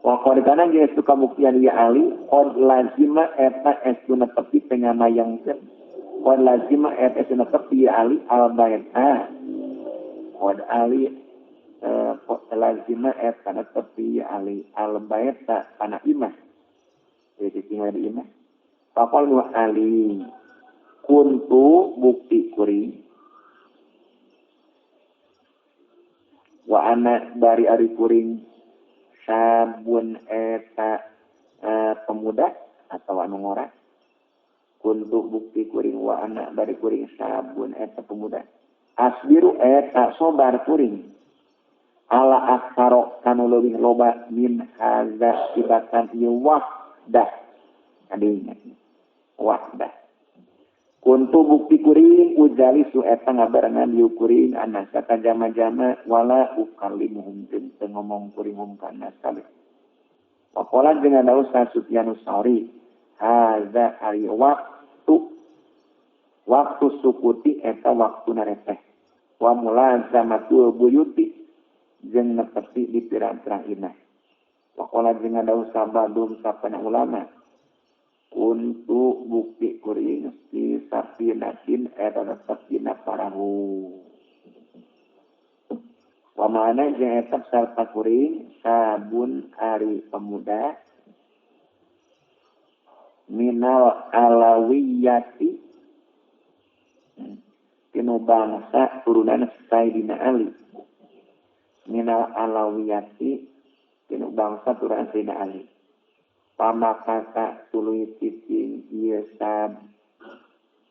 Wa qad kana jeung suka buktian ieu Ali qad lazima eta estuna tepi pengamayangkeun. Qad lazima eta estuna tepi Ali al baita. Qad Ali qad lazima eta tepi Ali al baita kana imah. Jadi tinggal di imah. Faqal wa Ali kuntu bukti kuring wa ana bari ari kuring sabun eta pemuda atau anu ngora kuntu bukti kuring wa ana bari kuring sabun eta pemuda asbiru eta sobar kuring ala akaro kanu leuwih loba min hadza tibatan ieu wahdah kadinya wahdah kuntu bukti kuring ujalisu eta ngabarengan dieu kuring anasa ka jama-jama wala ukallimuhum jeung teu ngomong kuring hum kana kabeh. Waqala jeung dawuh sa Sufyan Tsauri hadza ari waktu sukuti eta waktuna reteh wa mulazamatul buyuti jeung nepeti di pirang-pirang inah. Waqala jeung dawuh sabadum sapana ulama untuk bukti kuring si sapinatin eta tetep dina parahu. Wa mana jeung eta sarta kuring sabun ari pemuda minal alawiyati tinu bangsa turunan Sayyidina Ali. Minal alawiyati tinu bangsa turunan Sayyidina Ali. Pamakata tuluy cicing ieu sab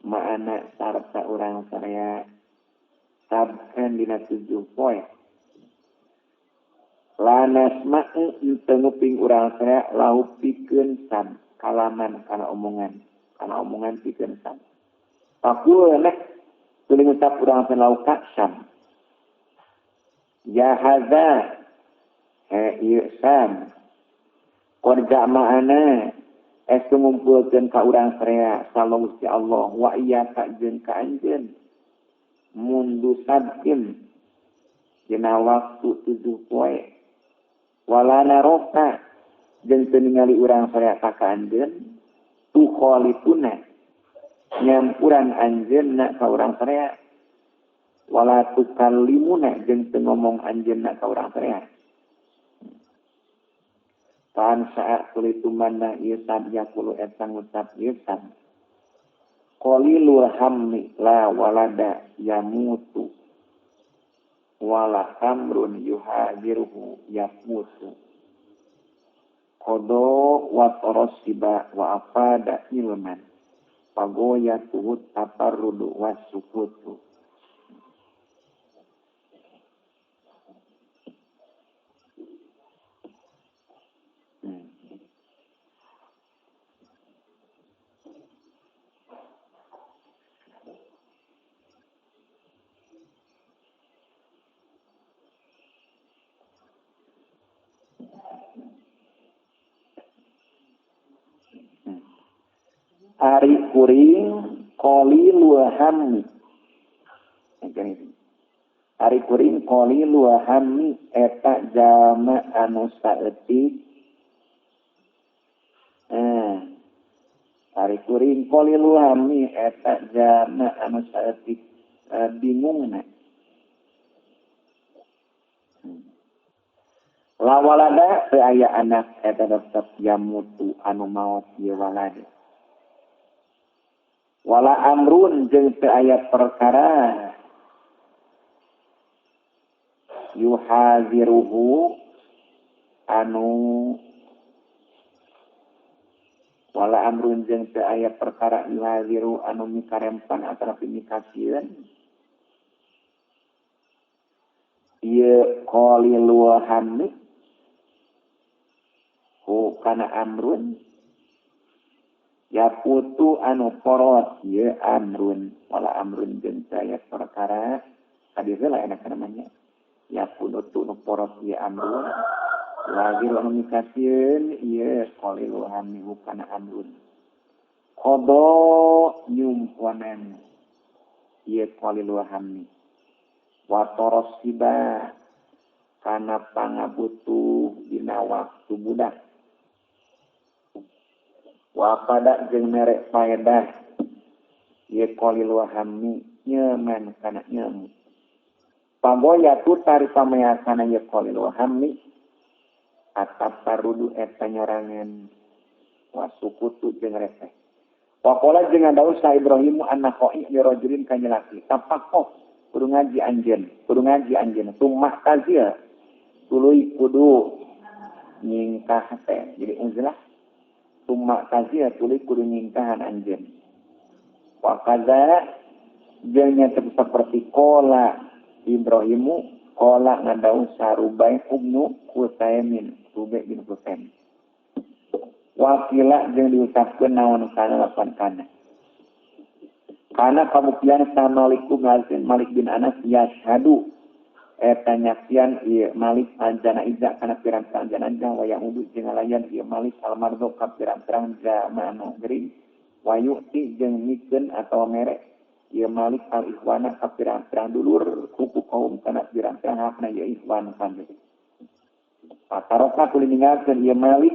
maana sarta urang saraya sabkan dina 7 poe. Lanas ma'u teu nguping urang saraya lau pikeun sab kalaman kana omongan pikeun sab. Pakul nek tuluy ngucap urang saraya lau ka sab. Ya hadza he ieu sab korja ma'ana es ngumpulkeun ka urang saraya sallallahu Gusti Allah wa iya ka jeung ka anjeun mundu sabin dina waktu 7 poe walana roka jeung teu ningali urang saraya ka anjeun tukholituna nyampuran anjeunna ka urang saraya wala tukallimuna jeung teu ngomong anjeunna ka urang saraya. Pan saat tuluy tumandang ieu sab yaqulu eta ngucap ieu sab qalilul hammi la walada yamutu wala amrun yuhaziruhu yamutu qada wa tarasiba wa afada ilman pagoyatuhu taparrudu wasukutu. Ari kuring qalilul hammi. Ari kuring qalilul hammi eta jalma anu saeutik. Ari kuring qalilul hammi eta jalma anu saeutik bingungna. Lawalada teu aya anak eta tetep yamutu anu maot ieu walada. Wala amrun jeung teu aya perkara yuhaziruhu anu wala amrun jeung teu aya perkara yuhaziru anu mikarempan atawa mikasieun ieu qalilul hammi hu kana amrun ya putu anu porot ye amrun wala amrun jeung saya perkara tadi heula enak namanya ya putu anu porot ye amrun lagi anu mikasieun ieu qalilul hammi kana amrun qada nyumponan ieu qalilul hammi wa tarasiba kana pangabutuh dina waktu budak wa pada jeung mere faedah ieu qalilul hammi nyemen kana ilmu pagoya tu tari pameasana ieu qalilul hammi atap parudu eta nyorangan wasukutu jeung reseh. Waqala jeung dawuh sa Ibrahim an-Nakhai li rajulin ka nyelaki tapakoh kudu ngaji anjeun sumah tazil tuluy kudu nyingkah teh jadi uzlah summa tazil tuluy kudu nyingkahan anjeun. Wa kaza jeung nya seperti qala Ibrahimu qala ngadau Sarubai ibnu Qusaymin Rubai bin Qusaymin. Wakila jeung diucapkeun naon kana lapan kana. Kana kabuktian sa Malik bin Anas yashhadu Eta nyaksian ieu Malik al-janaiza kana pirang-pirang janazah wa ya'udu jeung ngalayan ieu Malik al-mardho ka pirang-pirang jalma anu gering wa yu'ti jeung mikeun atawa mere ieu Malik al-ikhwana ka pirang-pirang dulur hukum kaum kana pirang-pirang hakna ieu ikhwan kan. Pataroka tuluy ninggalkeun ieu Malik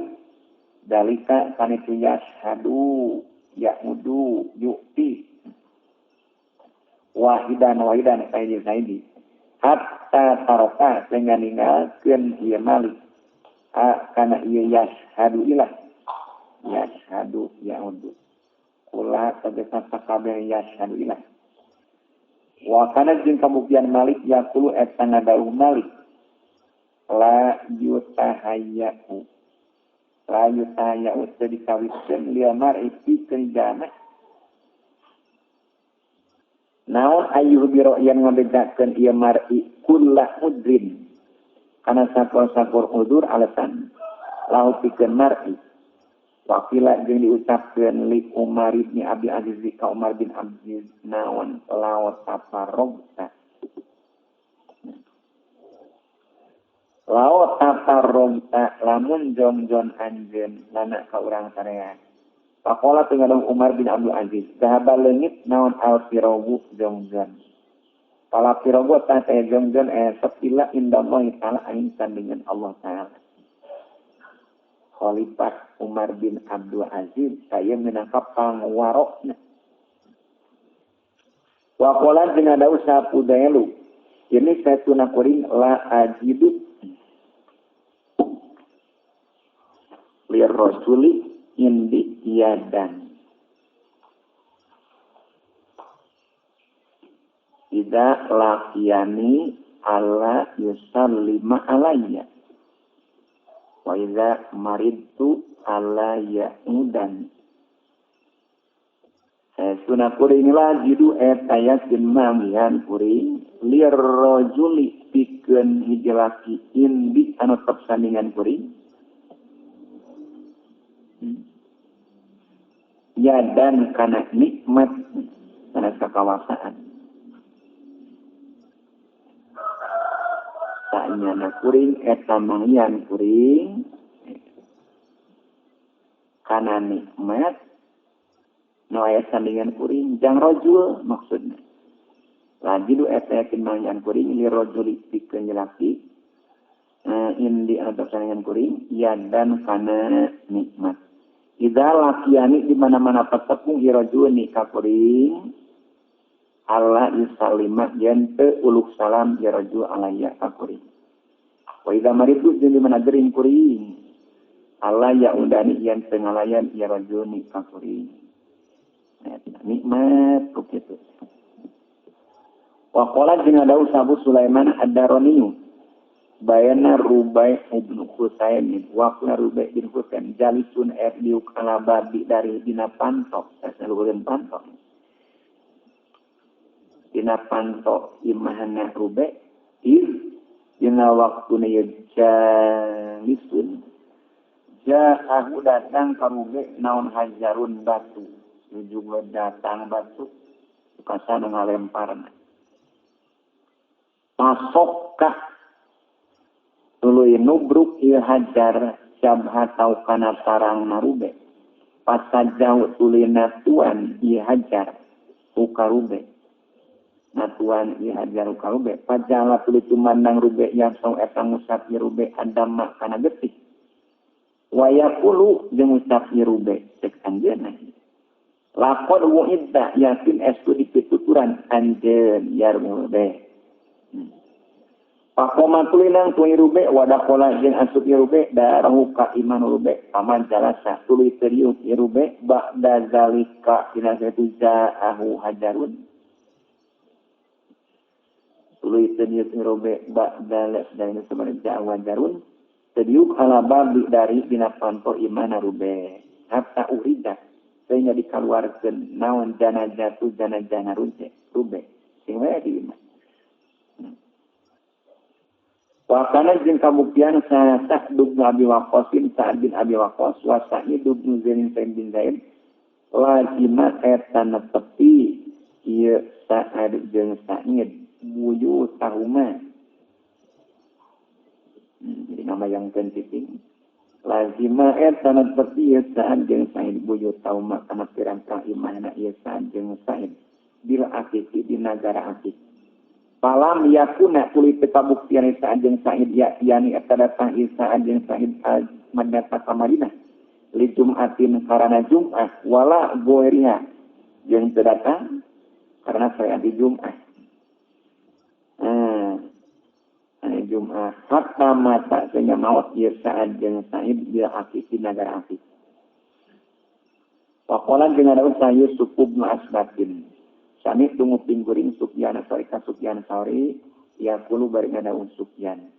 dalika kana itu yashhadu ya'udu yu'ti wahidan wahidan saidi hatta taroka sehingga ninggalkeun ieu Malik kana ieu yashhadu ilah yashhadu ya'udu kula tegasna sakabeh yashhadu ilah wa kana jeung kabuktian Malik yaqulu eta ngadawuh Malik la yutahayya'u teu dikawitkeun lieu mar'i pikeun jalma naon ayyuh biro yang ngabedakeun ieu mar'i kullah udrin kana sapor-sapor udur alasan lahu pikeun mar'i wakila jeung diucapkeun li Umar bin Abi Aziz ka Umar bin Aziz naon laot taparrogta laot taparrogta lamun jongjon anjeun lana ka urang sarean. Pakola tinggal Umar bin Abdul Aziz dahaba leungit naon al-firawu jongjon. Pala firawu tah teh jongjon sepila indallahi ta'ala aing tandingan Allah ta'ala. Khalifah Umar bin Abdul Aziz saya minangka pangwarokna. Wa qala jeung ada usaha pudailu. Ini saya tunakuring la ajidu lirrasuli indi yadan ida laqiyani alla yusallima alayya wa idza maridtu alla ya'udan. Sunah kuring la jidu eta yakin mamian kuring lirrajuli pikeun hiji laki indi anu tetep sandingan kuring ya dan kana nikmat kana kakawasaan tanyana kuring eta mangyan kuring kana nikmat nu aya sandingan kuring jang rajul maksudna lagi du eta yakin mangyan kuring li rajuli pikeun laki indi anu sandingan kuring ya dan kana nikmat. Idza laqiyani di mana-mana patepung irajuni ka kuring alla yusallima yen teu uluk salam iraju alayya ka kuring. Wa idza maridu jeung di mana gering kuring alla ya undani yen teu ngalayan irajuni ka kuring. Nikmat ku kitu. Wa qala jeung ada Abu Sulaiman Ad-Darani bayana Rubai ibn Husain wakna Rubai bin Husain jalisun diuk ala babi dari dina pantok saluhureun pantok dina pantok imahna Rubai iz dina waktuna ye jalisun ja'ahu datang ka Rubai naon hajarun batu juga datang batu kasana ngalemparna pasokah tuluy nubruk ieu hajar jabha tau kana parang narube pasajau tuluy natuan ieu hajar ukarube natuan ieu hajar ukarube pajala tuluy tumandang rube yang sau eta ngusap ieu rube adama kana getih wayaqulu jeung ngusap ieu rube cek anjeunna laqad wu'idda yakin estu dipituturan anjeun ya rube. Pakoma tulinang tuwi rube wadakola jeung asup ieu rube darahu ka iman rube paman jalasa tuluy teriuk ieu rube ba'da zalika dina saetu ja'ahu hajarun tuluy teriuk ieu rube ba'da zalika sabarang ja'ahu hajarun teriuk ala babi dari dina panto imana rube hatta urida sehingga dikaluarkeun naon janazah tu janazahna rube sing wae di imah. Wakana jeung kabuktian Sa'd bin Abi Waqqas Sa'd bin Abi Waqqas wa Sa'id bin Zaid bin Zaid lazima eta netepi ieu Sa'ad jeung Sa'id buyutahuma ngamayangkeun cicing lazima eta netepi ieu Sa'ad jeung Sa'id buyut tauma kana pirang-pirang imahna ieu Sa'ad jeung Sa'id bil akiki di nagara akik. Falam yakuna tuluy teu kabuktian Sa'ad jeung Sa'id ya yani eta datang ieu Sa'ad jeung Sa'id al Madinah ka Madinah li Jum'atin karana Jum'ah wala goiriha jeung teu datang karena saya di Jum'ah. Jum'ah hatta mata sehingga maut ieu Sa'ad jeung Sa'id bil akiki nagara akik. Waqala jeung ada usaha Yusuf bin Asbatin. Sami tunggu pingguring Sufyan Sauri ka Sufyan Sauri yaqulu bari ngadaun Sufyan.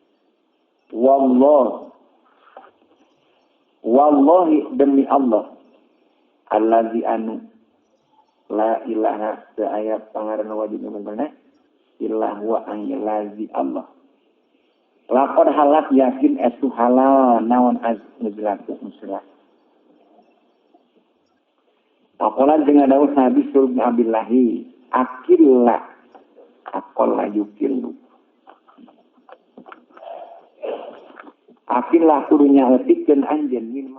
Wallah wallahi demi Allah allazi anu la ilaha teu aya pangaran wajib bener illa huwa allazi Allah. Laqad halat yakin estu halal naon az-muzlatu muslah. Waqala jeung adaun Nabi Sulaiman bin Abdillahi akilla aqalla yukillu. Akilla kudu nyaeutikeun anjeun min